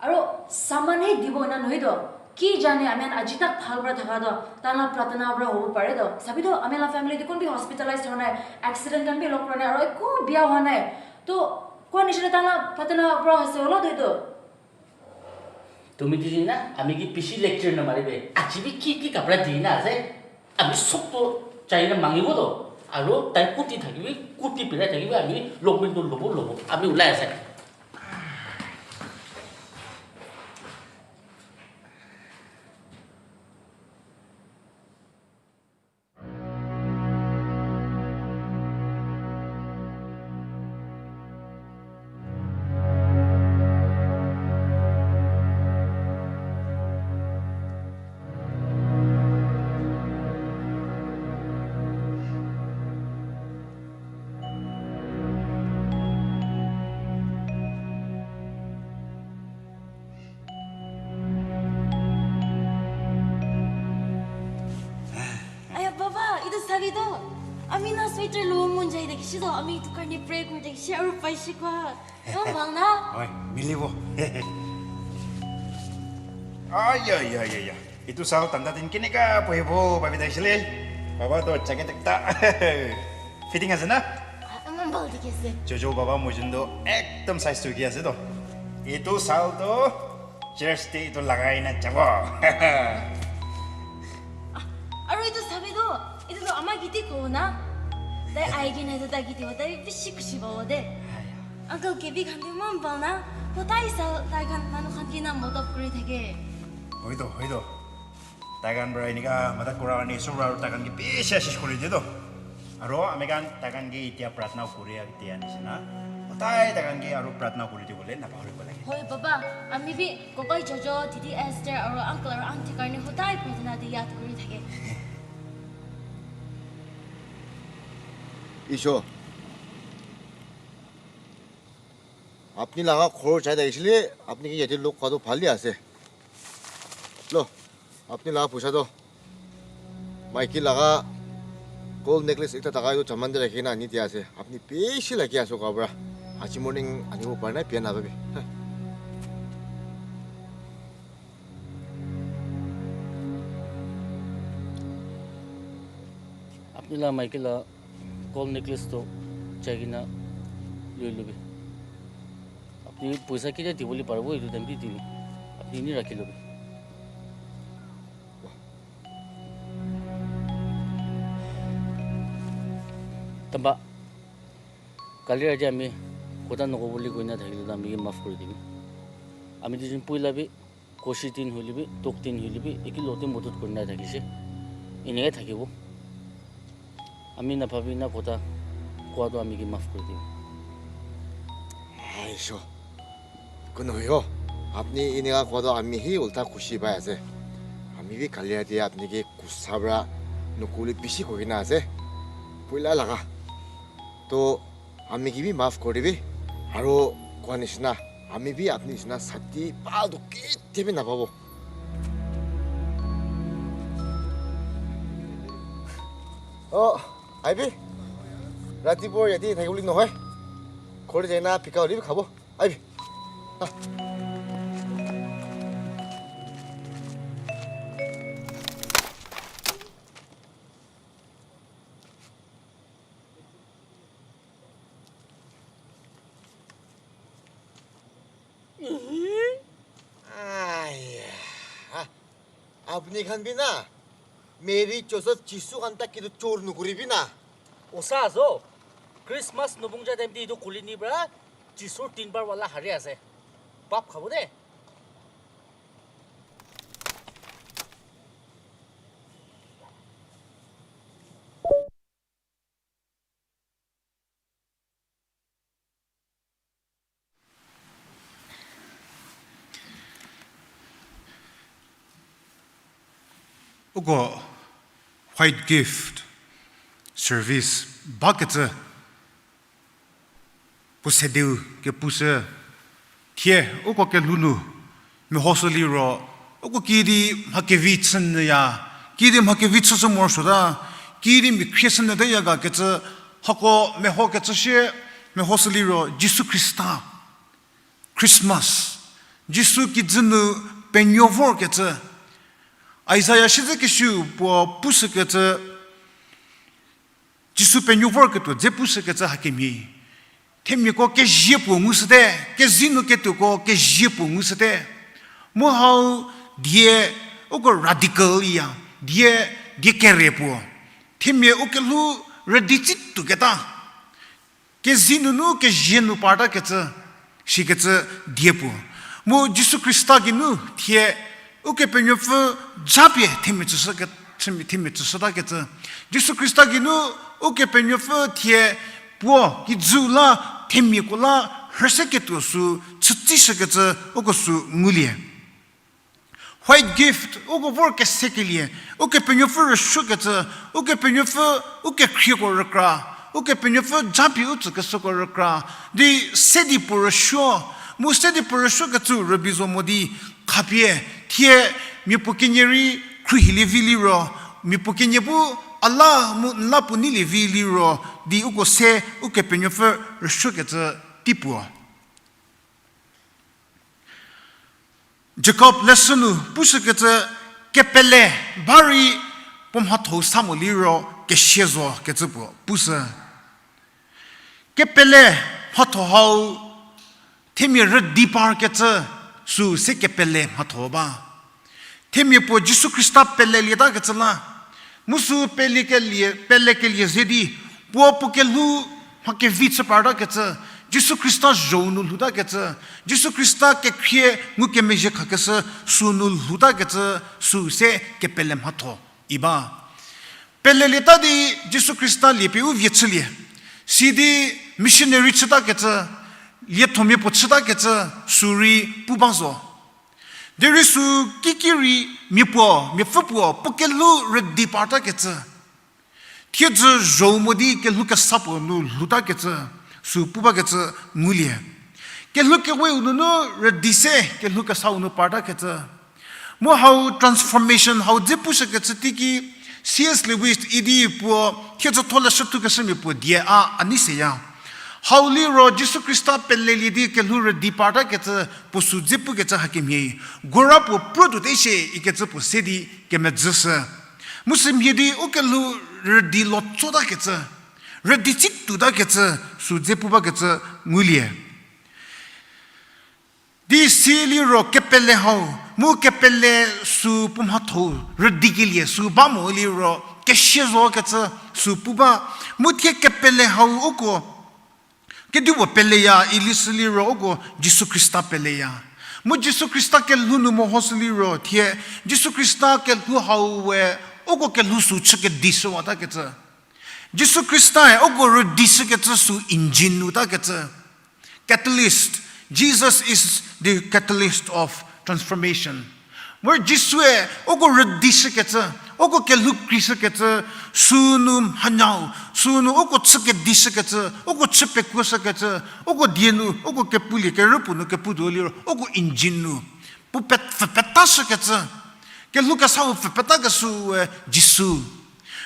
Aro saman he dibo na nohi to. Ki jane amen aji tak phal pura thaka to, tana pratana pura hobo pare to. Sabi to amen la family de kon bi hospitalized hona, accident kan bi lok rona, aro ko bia hona. To Ko ni shile tana phatena bro hase olo de do. Tumi di na, ami ki pisi lecture na mari be. Achi bi ki ki kapra di na se. Ami sok to chai na mangi vo do. Aro tai kuti thaki bi, kuti pira thaki bi, ami lokmen to lobo lobo. Ami ulai se. Aya, baba, itu sabi to. Ami na sweater lo mun jai de kishi to, ami itu karni pray kor de kishi aru pai shi kwa. Kau bang na? Oi, mili bo. Aya, ya, ya, ya. Itu sal tanda din kini ka poi bo, babi dai shile. Baba to jacket ekta. Fitting ase na? Amon bal di kese. Jojo baba mojun do ekdom size to ki ase to. Itu sal to church te itu lagai na chabo. Aro itu sabi do, itu to ama kiti ko na. Dai ai ki na ta kiti wa, dai bishi kushi ba wa de. Uncle kebi khan bi mon bal na, ko tai sal tai khan manu khan ki na modot kori thake. Hoi to, hoi to. Tagan bra inika mata kura ni sura tagan ki pisa shish kuri di to. Aro ami khan tagan ki itia pratna kuri a tia ni sina. Matai tagan ki aro pratna kuri di bole na bahuri bole. Hoi baba, ami bi kokai jojo titi Esther aro uncle aro auntie karni hotai pratna di yad kuri thake. Isho. Apni laga khor chai da isili, apni ki yadi lok kado phali ase. Lo, apni laga pusa do. Maiki laga gold necklace ekta taka do chamande rakhi na ni dia ase. Apni pesi laki aso kabra. Achi morning ani mo parna pia na babi. Apni la Maiki la gold necklace to chai kina lui lubi. Apni pusa kide ti boli parbo itu dem di ti. Apni ni rakhi lubi. Tamba. Kali ra di ami kota noko boli koina thakile ta ami ki maf kori dibi. Ami di jin pui labi. Koshi tin huilibi, tok tin huilibi, eki lo tin modot korina thakishe. Ini e thakibo. Ami na phabi na kota, kuado ami ki maf kori dibi. Aisho. Kono ho, apni ini ka kuado ami hi ulta khushi ba ase. Ami bi kali ra di apni ki kusabra nukuli pisi kokina ase. Puila laga. To Ami ki bi maf kori dibi, aro kua nishina, ami bi apni nishina sati pal do kiti bi na pabo. O, aibi, rati por yadi thai uli no hoi. Khori jai na pika uli bi khabo, aibi. Ah. Aya, apni khan bi na, Mary Joseph Jisu khan ta kidu chor nu kori bi na. Osa zo, Christmas nu bungja dem di do kuli ni bra, Jisu tin bar wala hari ase. Pap khabo de. Uko white gift service bakecü puo sediu kepushü thie uko kelhou nu mehoshü liro, uko kiüdi mha kevi chünyüya, kiüdi mha kevi chüshü morosuota, kiüdi mia khrie shünyü teya ga kecü, hako mehokecü shie, mehoshü liro Jisu Khrista, Christmas, Jisu kijü nu penuo vorkecü, Isaiah siedzekesiu puo pushükecü, Jisu penuo vorketuo dze pushükecü hakemhie. themiako kezie puo ngushüte, kezie nu ketuoko kezie puo ngushüte. Mu hau die uko radical iya, die, die kere puo. Themia u kelhou rüdi tsituoketa. Kezie nunu kezie nu partakecü, shikecü die puo. Mu Jisu Khrista geinu thie Ukepenuopfü japie themia tsüshü ke-, themia, themia tsüshütakecü. Jisu Khrista geinu Ukepenuopfü thie puo kijü la themiako la rhüseketuo sü chütsishükecü uko sü ngulie. White gift, uko vor kesekelie, Ukepenuopfü rüsuokecü, Ukepenuopfü u kekhrieko rükra, Ukepenuopfü japie u tsükeshüko rükra, di se di puo rüsuo, mu se di puo rüsuokecü rübei zo mo di khapie, thie mia puo kenie rei khruohilie vi liro, mia puo kenie bu a la mu n la puo neilie vi liro, di uko se Ukepenuopfü rüsuokecü tei puo. Jakob leshü nu pushükecü kepele ba rei puo mhatho-u sa mo liro kesia zo kecü puo pushü. Kepele mhatho hau themia rüdi parkecü sü se kepele mhatho ba. Themia puo Jisu Khrista pelelietakecü la, mu sü pelekelie, pelekelie ze di, puo puo kelhou mha kevi chü partakecü, Jisu Khrista zho-u nu lhoutakecü, Jisu Khrista kekhrie ngukemezhie khakeshü sü nu lhoutakecü, sü se kepele mhatho i ba. Pelelieta di Jisu Khrista liepie u vie chülie. Sidi missionary chütakecü, liethomia puo chütakecü, sü rei pu ba zo. Derei sü kiki rei mia puo, miapfü puo, puo kelhou rüdi partakecü. Thiedzü zho-u mo di kelhou kesa puo nu lhoutakecü, sü pu bakecü ngulie. Kelhou keweu nunu rüdi se kelhou kesau nu partakecü. Mu hau transformation hau dze pushükecü teiki C S Lewis idi puo thiedzü tho leshü thukeshümia puo die a a nei seya. Hau liro Jisu Khrista pelelie di kelhou rüdi partakecü puo sü dze pukecü hakemhie. Gora puo pruotuote shie ikecü puo se di kemedzüshü. Mu sümhie di u kelhou rüdi lo tsotakecü, rüdi tsituotakecü, sü dze pu bakecü ngulie. Di si liro kepele hau, mu kepele sü puo mhatho-u rüdikelie sü ba mo liro kesia zokecü sü pu ba, mu thie kepele hau uko kedipuo peleya, ilishü liro uko Jisu Khrista peleya. Mu Jisu Khrista kelhou nu mehoshü liro thie Jisu Khrista kelhou hau we uko kelhou sü chü kedishüwatakecü. Jisu Khrista-e uko rüdishükecü sü engine nu takecü. Catalyst. Jesus is the catalyst of transformation. Mu Jisue uko rüdishükecü, uko kelhou kreishükecü, sünu mhanyau, sünu uko chü kedishükecü, uko chü pekuoshükecü, uko die nu, uko kepulie kerüpuo nu keputuo liro, uko engine nu puo pfü petashükecü, kelhou kesau pfü petakeshüe Jisu.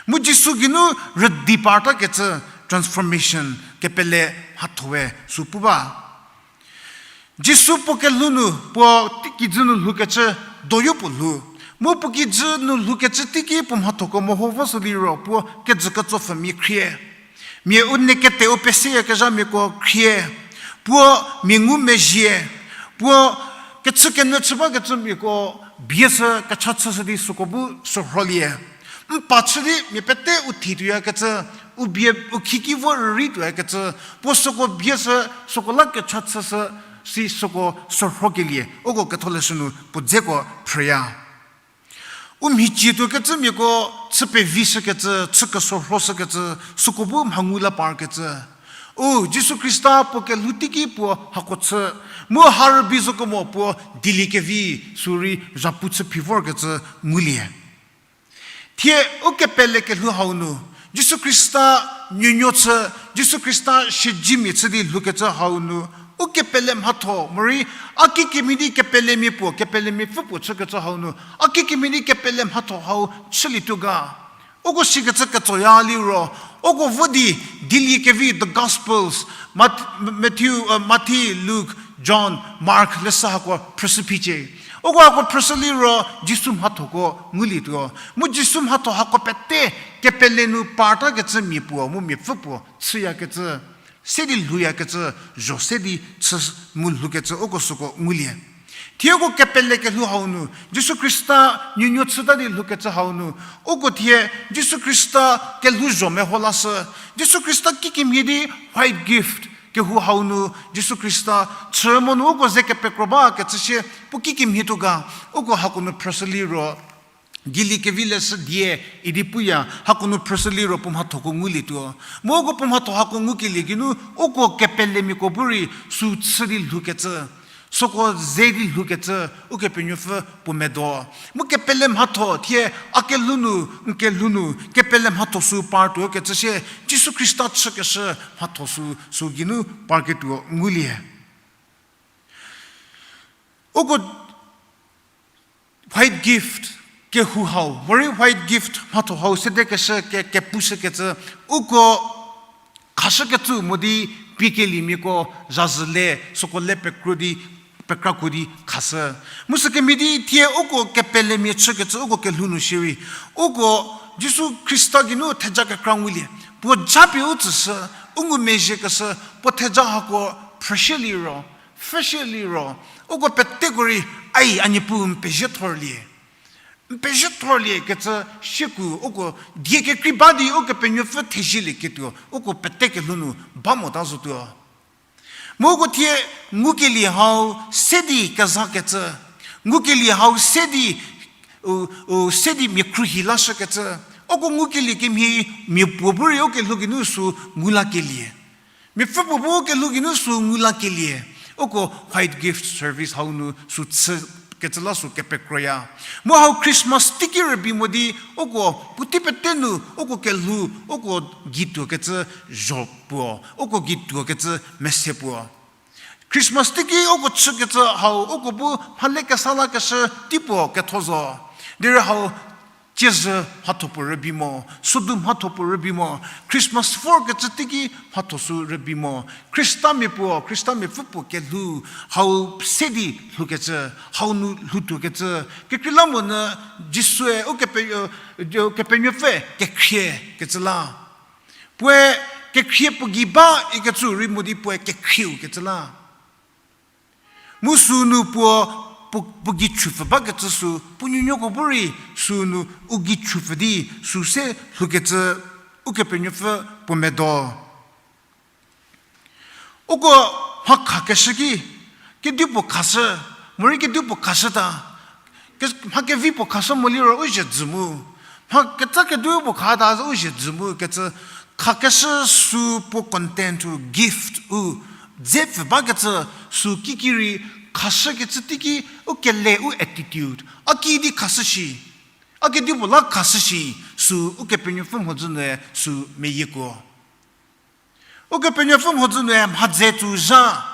Mu Jisu geinu rüdi partakecü transformation kepele mhathoe sü pu ba. Jisu puo kelhou nu puo tei kijü nu lhoukecü doyo puo lhou. Mu puo kijü nu lhoukecü teiki puo mhathoko meho voshü liro puo kejü ketsopfhümia khrie. Mia u nekete u peseyakezhamiako khrie. Puo mia ngumezhie. Puo kechükenyü chü bakecümiako bieshü kecha chüshü di süko bu sürholie. N pa chü di mia pete u thituoyakecü, u bie u khiki vo rüri tuoyakecü, puo süko bieshü, süko la kecha chüshü, si süko sürhokelie uko ketholeshü nu puo dzeko phrüya. U mhicie tuokecümiako chü pevishükecü, chü kesürhoshükecü, süko bu mha ngu la parkecü. U Jisu Khrista puo kelhou teiki puo hako chü, mu ha rübei zokemo puo dieliekevi sürei zhapu chü phi vorkecü ngulie. Thie ukepele kelhou hau nu, Jisu Khrista nuonuo chü, Jisu Khrista siedzemia chü di lhoukecü hau nu, ukepele mhatho morei, a kikemhie di kepelemia puo, kepelemia pfü puo chükecü hau nu, a kikemhie di kepele mhatho hau chülietuo ga. Uko sikecü ketsoya liro, uko vo di dieliekevi the Gospels, Mat-, Matthew, uh, Matthew, Luke, John, Mark leshü hako phrüshü phicie. Uko hako phrüshü liro Jisu mhathoko ngulietuo. Mu Jisu mhatho hako pete kepele nu partakecü mia puo, mu miapfü puo chüyakecü. se di lhouyakecü, zho se di chü mu lhoukecü uko süko ngulie. Thie uko kepele kelhou hau nu, Jisu Khrista nuonuo chüta di lhoukecü hau nu, uko thie Jisu Khrista kelhouzho meho lashü, Jisu Khrista kikemhie di white gift kehou hau nu, Jisu Khrista chü mo nu uko ze kepekro bakecü shie, puo kikemhie tuo ga, uko hako nu phrüshü liro, gili kevi leshü die idi puya, hako nu phrüshü liro puo mhathoko ngulietuo. Mu uko puo mhatho hako ngukelie geinu, uko kepelemiako bu rei sü chü di lhoukecü, süko ze di lhoukecü, Ukepenuopfü puo medo. Mu kepele mhatho thie a kelhou nu, n kelhou nu, kepele mhatho sü par tuokecü shie, Jisu Khrista chükeshü mhatho sü, sü geinu parketuo ngulie. Uko white gift kehou hau, morei white gift mhatho hau sedekeshü ke, kepushükecü, uko khashükecü mo di piekeliemiako zhazhü le, süko le pekro di, pekrako di khashü. Mu sükemhie di thie uko kepelemia chükecü uko kelhou nu shierei, uko Jisu Khrista geinu theja kekra ngulie. Puo japie u tsüshü, u ngumezhiekeshü, puo theja hako phrüshie liro, phrüshie liro, uko peteko rei, ai, a Niepuu n pezie thorlie. N pezie thorlie kecü shieku uko die kekrei ba di Ukepenuopfü thezielieketuo, uko pete kelhou nu ba mota zotuo. Mu uko thie ngukelie hau se di kezakecü, ngukelie hau se di, u, u, se di mia khruohi lashükecü, uko ngukelie kemhie mia puo bu rei ukelhou geinu sü ngu lakelie. Miapfü puo bu ukelhou geinu sü ngu lakelie. Uko white gift service hau nu sü chükecü la sü kepekroya. Mu hau Christmas teiki rübei mo di uko puotei pete nu uko kelhou, uko gei tuokecü zho puo, uko gei tuokecü mese puo. Christmas teiki uko chükecü hau uko bu mhale kesa lakeshü teipuo ketho zo. Derei hau tsiezhü mhatho puo rübei mo, sodu mhatho puo rübei mo, Christmas vorkecü teiki mhatho sü rübei mo, Khristamia puo, Khristamiapfü puo kelhou hau se di lhoukecü, hau nu lhoutuokecü, kekreilamonyü Jisue Ukepe-, Ukepenuopfü kekhrie kecü la. Puoe kekhrie puo gei ba ikecü rei mo di puoe kekhrieu kecü la. Mu sünu puo, puo, puo gei chupfü bakecü sü, puo nuonuoko bu rei sünu u gei chupfü di sü se lhoukecü Ukepenuopfü puo medo. Uko mha khakeshü ki, kedipuo khashü, morei kedipuo khashüta, ke-, mha kevi puo khashü mo liro u zhie dzü mu, mha ketsa kedu puo khata u zhie dzü mu kecü, khakeshü sü puo content u, gift u, dze pfü bakecü sü kiki rei khashükecü teiki u kele u attitude, a ki di khashü shi, a kedipuo la khashü shi, sü Ukepenuopfü mhodzü nue sü meyiekuo. Ukepenuopfü mhodzü nue mhadze tsü zha,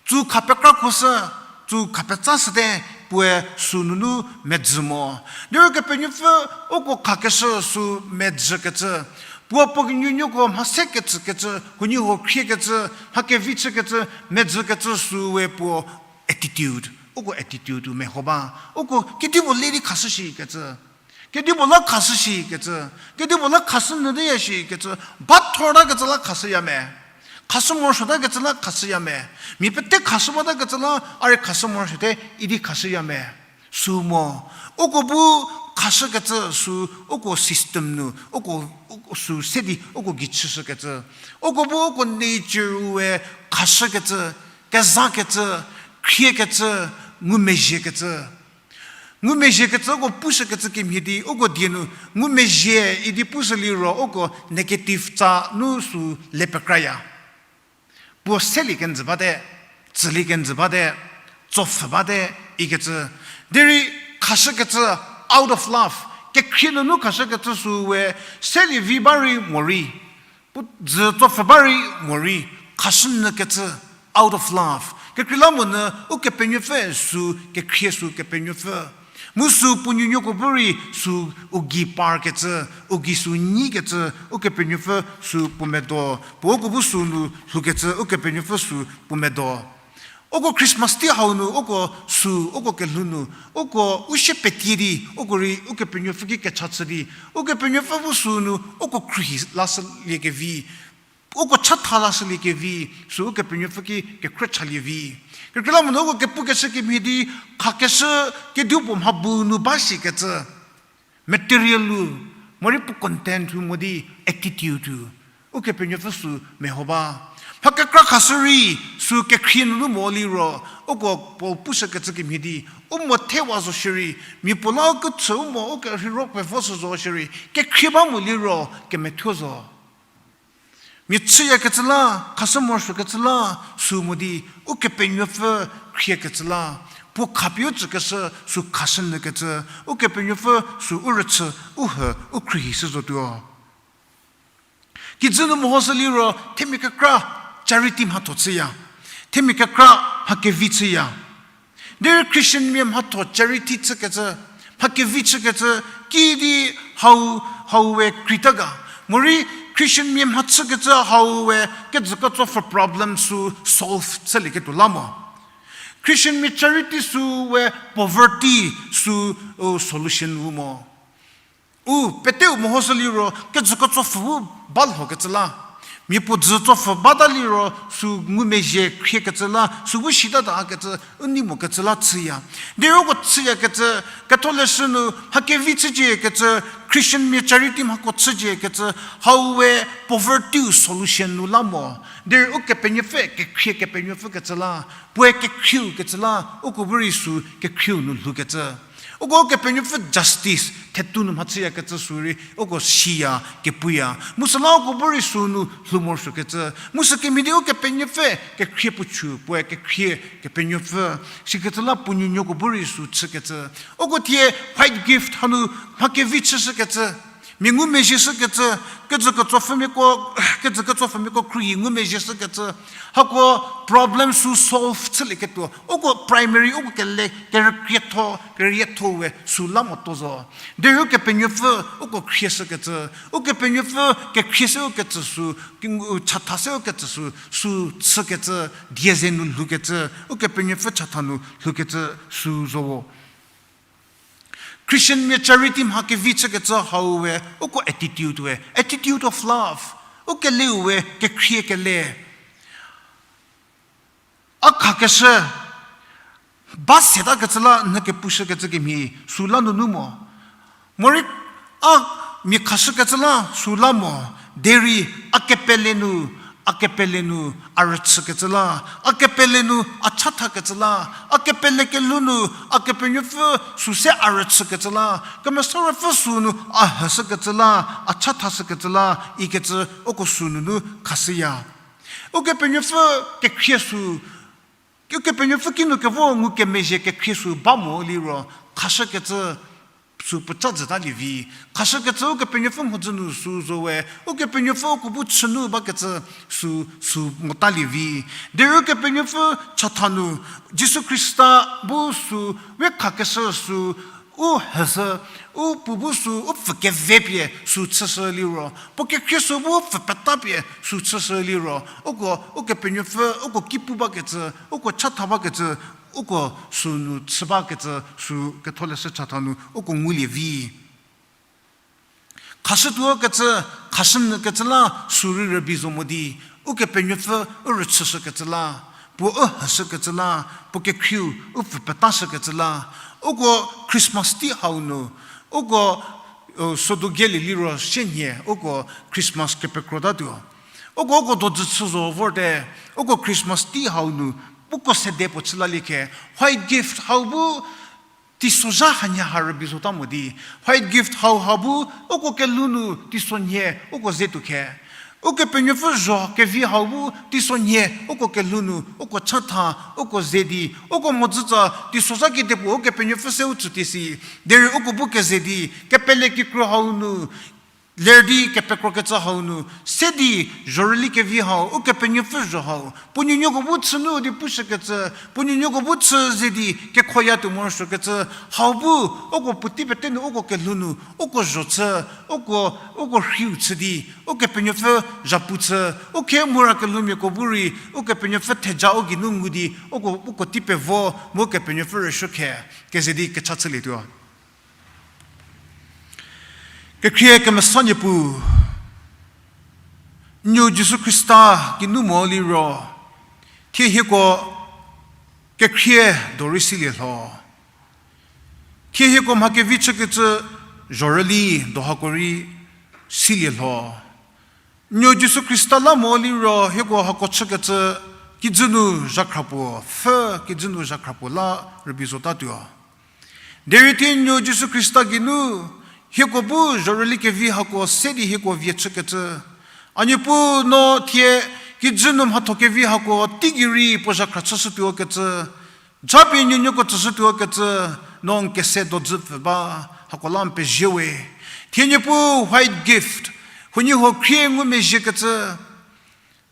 tsü khapekra khoshü, tsü khapetsa shüte, puoe sünunu medzü mo. Derei Ukepenuopfü uko khakeshü sü medzükecü, puo puo nuonuoko mha se ketsükecü, huoniehuo khriekecü, mha kevi chükecü, medzükecü sü we puo attitude, uko attitude u meho ba, uko kedipuo le di khashü shikecü. Kedipuo la khashü shikecü, kedipuo la khashü nyü teya shikecü, ba thorta kecü la khashüya me. Khashü morosuota kecü la khashüya me. Mia pete khashü bata kecü la, a rei khashü morosuote idi khashüya me. Sü mo, uko bu khashükecü sü, uko system nu, uko, uko sü se di uko gei chüshükecü. Uko bu uko nature-e khashükecü, kezakecü, khriekecü, ngumezhiekecü. Ngumezhiekecü uko pushükecü kemhie di uko die nu, ngumezhie idi pushü liro uko negative tsa nu sü le pekraya. Puo selie kenjü bate, tsülie kenjü bate, tsopfhü bate, ikecü. Derei khashükecü out of love, kekhrie nunu khashükecü sü we selie vi ba rei morei, puo dzü tsopfhü ba rei morei, khashü nyükecü out of love. Kekreilamonyü Ukepenuopfü sü kekhrie sü Kepenuopfü. Mu sü puo nuonuoko bu rei sü u gei parkecü, u gei sü nyikecü, Ukepenuopfü sü puo medo. Puo uko bu sünu lhoukecü, Ukepenuopfü sü puo medo. Uko Christmas tei hau nu, uko sü, uko kelhou nu, uko u sie petie di, uko rei Ukepenuopfü ki kecha chü di, Ukepenuopfü bu sünu, uko khruohi lashüliekevi, uko chatha lashülie kevi, sü Ukepenuopfü ki kekhrü chalie vi. Kekreilamonyü uko kepukeshü kemhie di, khakeshü kedipuo mha bu nu ba shikecü, material-u, morei puo content-u mo di attitude-u, Ukepenuopfü sü meho ba. Mha kekra khashü rei, sü kekhrie nunu mo liro, uko Paul pushükecü kemhie di, u mo thewa zo shierei, mia puo la u kechü u mo u kerheiro pevo shü zo shierei, kekhrie ba mo liro kemethuo zo. Mia chüyakecü la, khashü morosuokecü la, sü mo di, Ukepenuopfü khriekecü la, puo khapie u tsükeshü sü khashü nyükecü, Ukepenuopfü sü u rüchü, u hü, u khruohi shü zotuo. Kijü nu mehoshü liro, themia kekra charity mhatho chüya. Themia kekra mha kevi chüya. Derei Christianmia mhatho charity chükecü, mha kevi chükecü, kidi hau, hau we krita ga. Morei Christianmia mha chükecü hau we kejüketsopfü problem sü solve chülieketuo la mo. Christianmia charity sü we poverty sü, u, solution wu mo. U, peteu mehoshü liro, kejüketsopfü bu ba lhokecü la. Mia puo jütsopfü bata liro, sü ngumezhie khriekecü la, sü bu shita ta kecü, u nei mokecü la chüya. Derei uko chüyakecü, ketholeshü nu, mha kevi chüciekecü, Christianmia charity mhako chüciekecü, hau we poverty solution nu la mo. Derei Ukepenuopfü kekhrie Kepenuopfü kecü la, puoe kekhrieu kecü la, uko bu rei sü kekhrieu nu lhoukecü. Uko Ukepenuopfü justice thetu nu mha chüyakecü sü rei uko siya, kepuya. Mu süla uko bu rei sü nu lhou morosuokecü. Mu sükemhie di Ukepenuopfü kekhrie puo chü, puoe kekhrie Kepenuopfü. Sikecü la puo nuonuoko bu rei sü chükecü. Uko thie white gift hanu mha kevi chüshükecü. Mia ngumezhieshükecü, kejüketsopfümiako, kejüketsopfümiako khruohi ngumezhieshükecü. Hako problem sü solve chülieketuo. Uko primary, uko kele, kerükrietho, kerietho we sü la motuo zo. Derei Ukepenuopfü uko khrieshükecü, Ukepenuopfü kekhrie se ukecü sü, ki-, chatha se ukecü sü, sü chükecü, die ze nu lhoukecü, Ukepenuopfü chatha nu lhoukecü sü zo. Christianmia charity mha kevi chükecü hau we, uko attitude we, attitude of love. U keleu we kekhrie kele. A khakeshü, ba setakecü la nyü kepushükecü kemhie, sü la nunu mo. Morei a mia khashükecü la sü la mo, derei a kepele nu, a kepele nu a rüchükecü la, a kepele nu a chathakecü la, a kepele kelhou nu a Kepenuopfü sü se a rüchükecü la, Kemesa Ruopfü sü nu a hüshükecü la, a chathashükecü la, ikecü uko sü nunu khashüya. Ukepenuopfü kekhrie sü, Ukepenuopfü kinu kevo ngukemezhie kekhrie sü ba mo liro, khashükecü sü puoca jütalie vi. Khashükecü Ukepenuopfü mhodzü nu sü zo we, Ukepenuopfü uko bu chünu bakecü sü, sü motalie vi. Derei Ukepenuopfü chatha nu, Jisu Khrista bu sü, we khakeshü sü, u hüshü, u puo bu sü, u pfü keve pie sü chüshü liro, puo kekhrie sü bu pfü peta pie sü chüshü liro, uko, Ukepenuopfü, uko ki pu bakecü, uko chatha bakecü, uko sü nu chü bakecü, sü ketholeshü chatha nu, uko ngulie vi. Khashütuo kecü, khashünyü kecü la sü rei rübei zo mo di, Ukepenuopfü u rüchüshükecü la, puo u hüshükecü la, puo kekhrieu u pfü petashükecü la, uko Christmas tei hau nu, uko, sodu gelie liro sienhie, uko Christmas kepekrotatuo. Uko, uko dojü chü zo vorte, uko Christmas tei hau nu, uko sede puo chü lalie khe, white gift hau bu, teisozha hanie ha rübei zota mo di, white gift hau ha bu, uko kelhou nu teisonhie, uko ze tuo khe. Ukepenuopfü zho kevi hau bu, teisonhie, uko kelhou nu, uko chatha, uko ze di, uko mhodzütsa, teisozha kedipuo Ukepenuopfü se u tsütie si, derei uko bu keze di, kepele kikru hau nu, ler di kepekrokecü hau nu, se di zhorüli kevi hau, Ukepenuopfü zho hau, puo nuonuoko bu chünu di pushükecü, puo nuonuoko bu chü ze di kekhoya tuo morosuokecü, hau bu, uko puotei pete nu uko kelhou nu, uko zho chü, uko, uko rhiu chü di, Ukepenuopfü zhapu chü, u khe mura kelhoumiako bu rei, Ukepenuopfü theja u geinu ngu di, uko, uko tei pevo, mu Ukepenuopfü rüsuo khe, keze di kecha chülietuo. Kekhrie kemesa Niepuu, Nuo Jisu Khrista geinu mo liro, thie hieko kekhrie do rei silie lho. Thie hieko mha kevi chükecü zhorüli do hako rei silie lho. Nuo Jisu Khrista la mo liro hieko hako chükecü kijü nu zhakhra puo, pfhü kijü nu zhakhra puo la rübei zotatuo. Derei thie Nuo Jisu Khrista geinu hieko bu zhorüli kevi hako se di hieko vie chükecü, A Niepuu, no thie kijü nu mhatho kevi hako teigei rei puo zhakhra chüshütuo kecü, japie nuonuoko tsüshütuo kecü, no n kese dodzü pfü ba, hako la n pezie we. Thie Niepuu white gift, huoniehuo khrie ngumezhiekecü,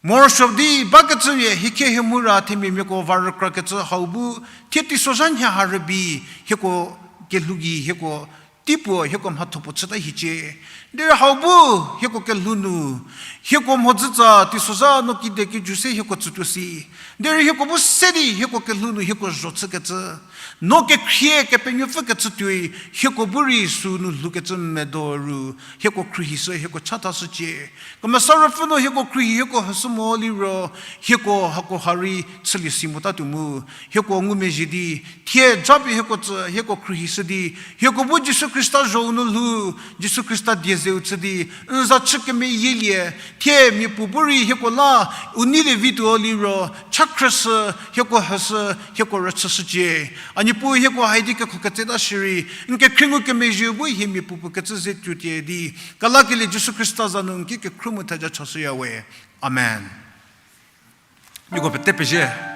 morosuo di bakecü ye hikhie hie mu ra themiamiako va rükrakecü hau bu, thie teisozha nhie ha rübei, hieko kelhou gei hieko teipuo hieko mhatho puo chüta hiecie. Derei hau bu hieko kelhou nu, hieko mhodzütsa teisozha no kide kijü se hieko tsütuo si. Derei hieko bu se di hieko kelhou nu hieko zho chükecü, no kekhrie Kepenuopfü kecü tuoi, hieko bu rei sünu lhoukecü medo ru, hieko khruohishü hieko chathashücie. Kemesa Ruopfü no hieko khruohi hieko hüshü mo liro, hieko hako ha rei chülie si motatuo mu, hieko ngumezhie di, thie japie hieko tsü hieko khruohishü di, hieko bu Jisu Khrista zhou nu lhou, Jisu Khrista die zeu chü di, n za chü kemeyielie, thie miapuo bu rei hieko la u neilie vituo liro, cha khrüshü, hieko hüshü, hieko rüchüshücie. A Niepuu hieko haidi kekhoketseta shierei, n kekhrie ngukemezhieu bu hie miapuopuo kecü ze tuotie di, kelakelie Jisu Khrista za nu n ki kekhruohi mu theja chashüya we. Amen. Nieko pete pezie.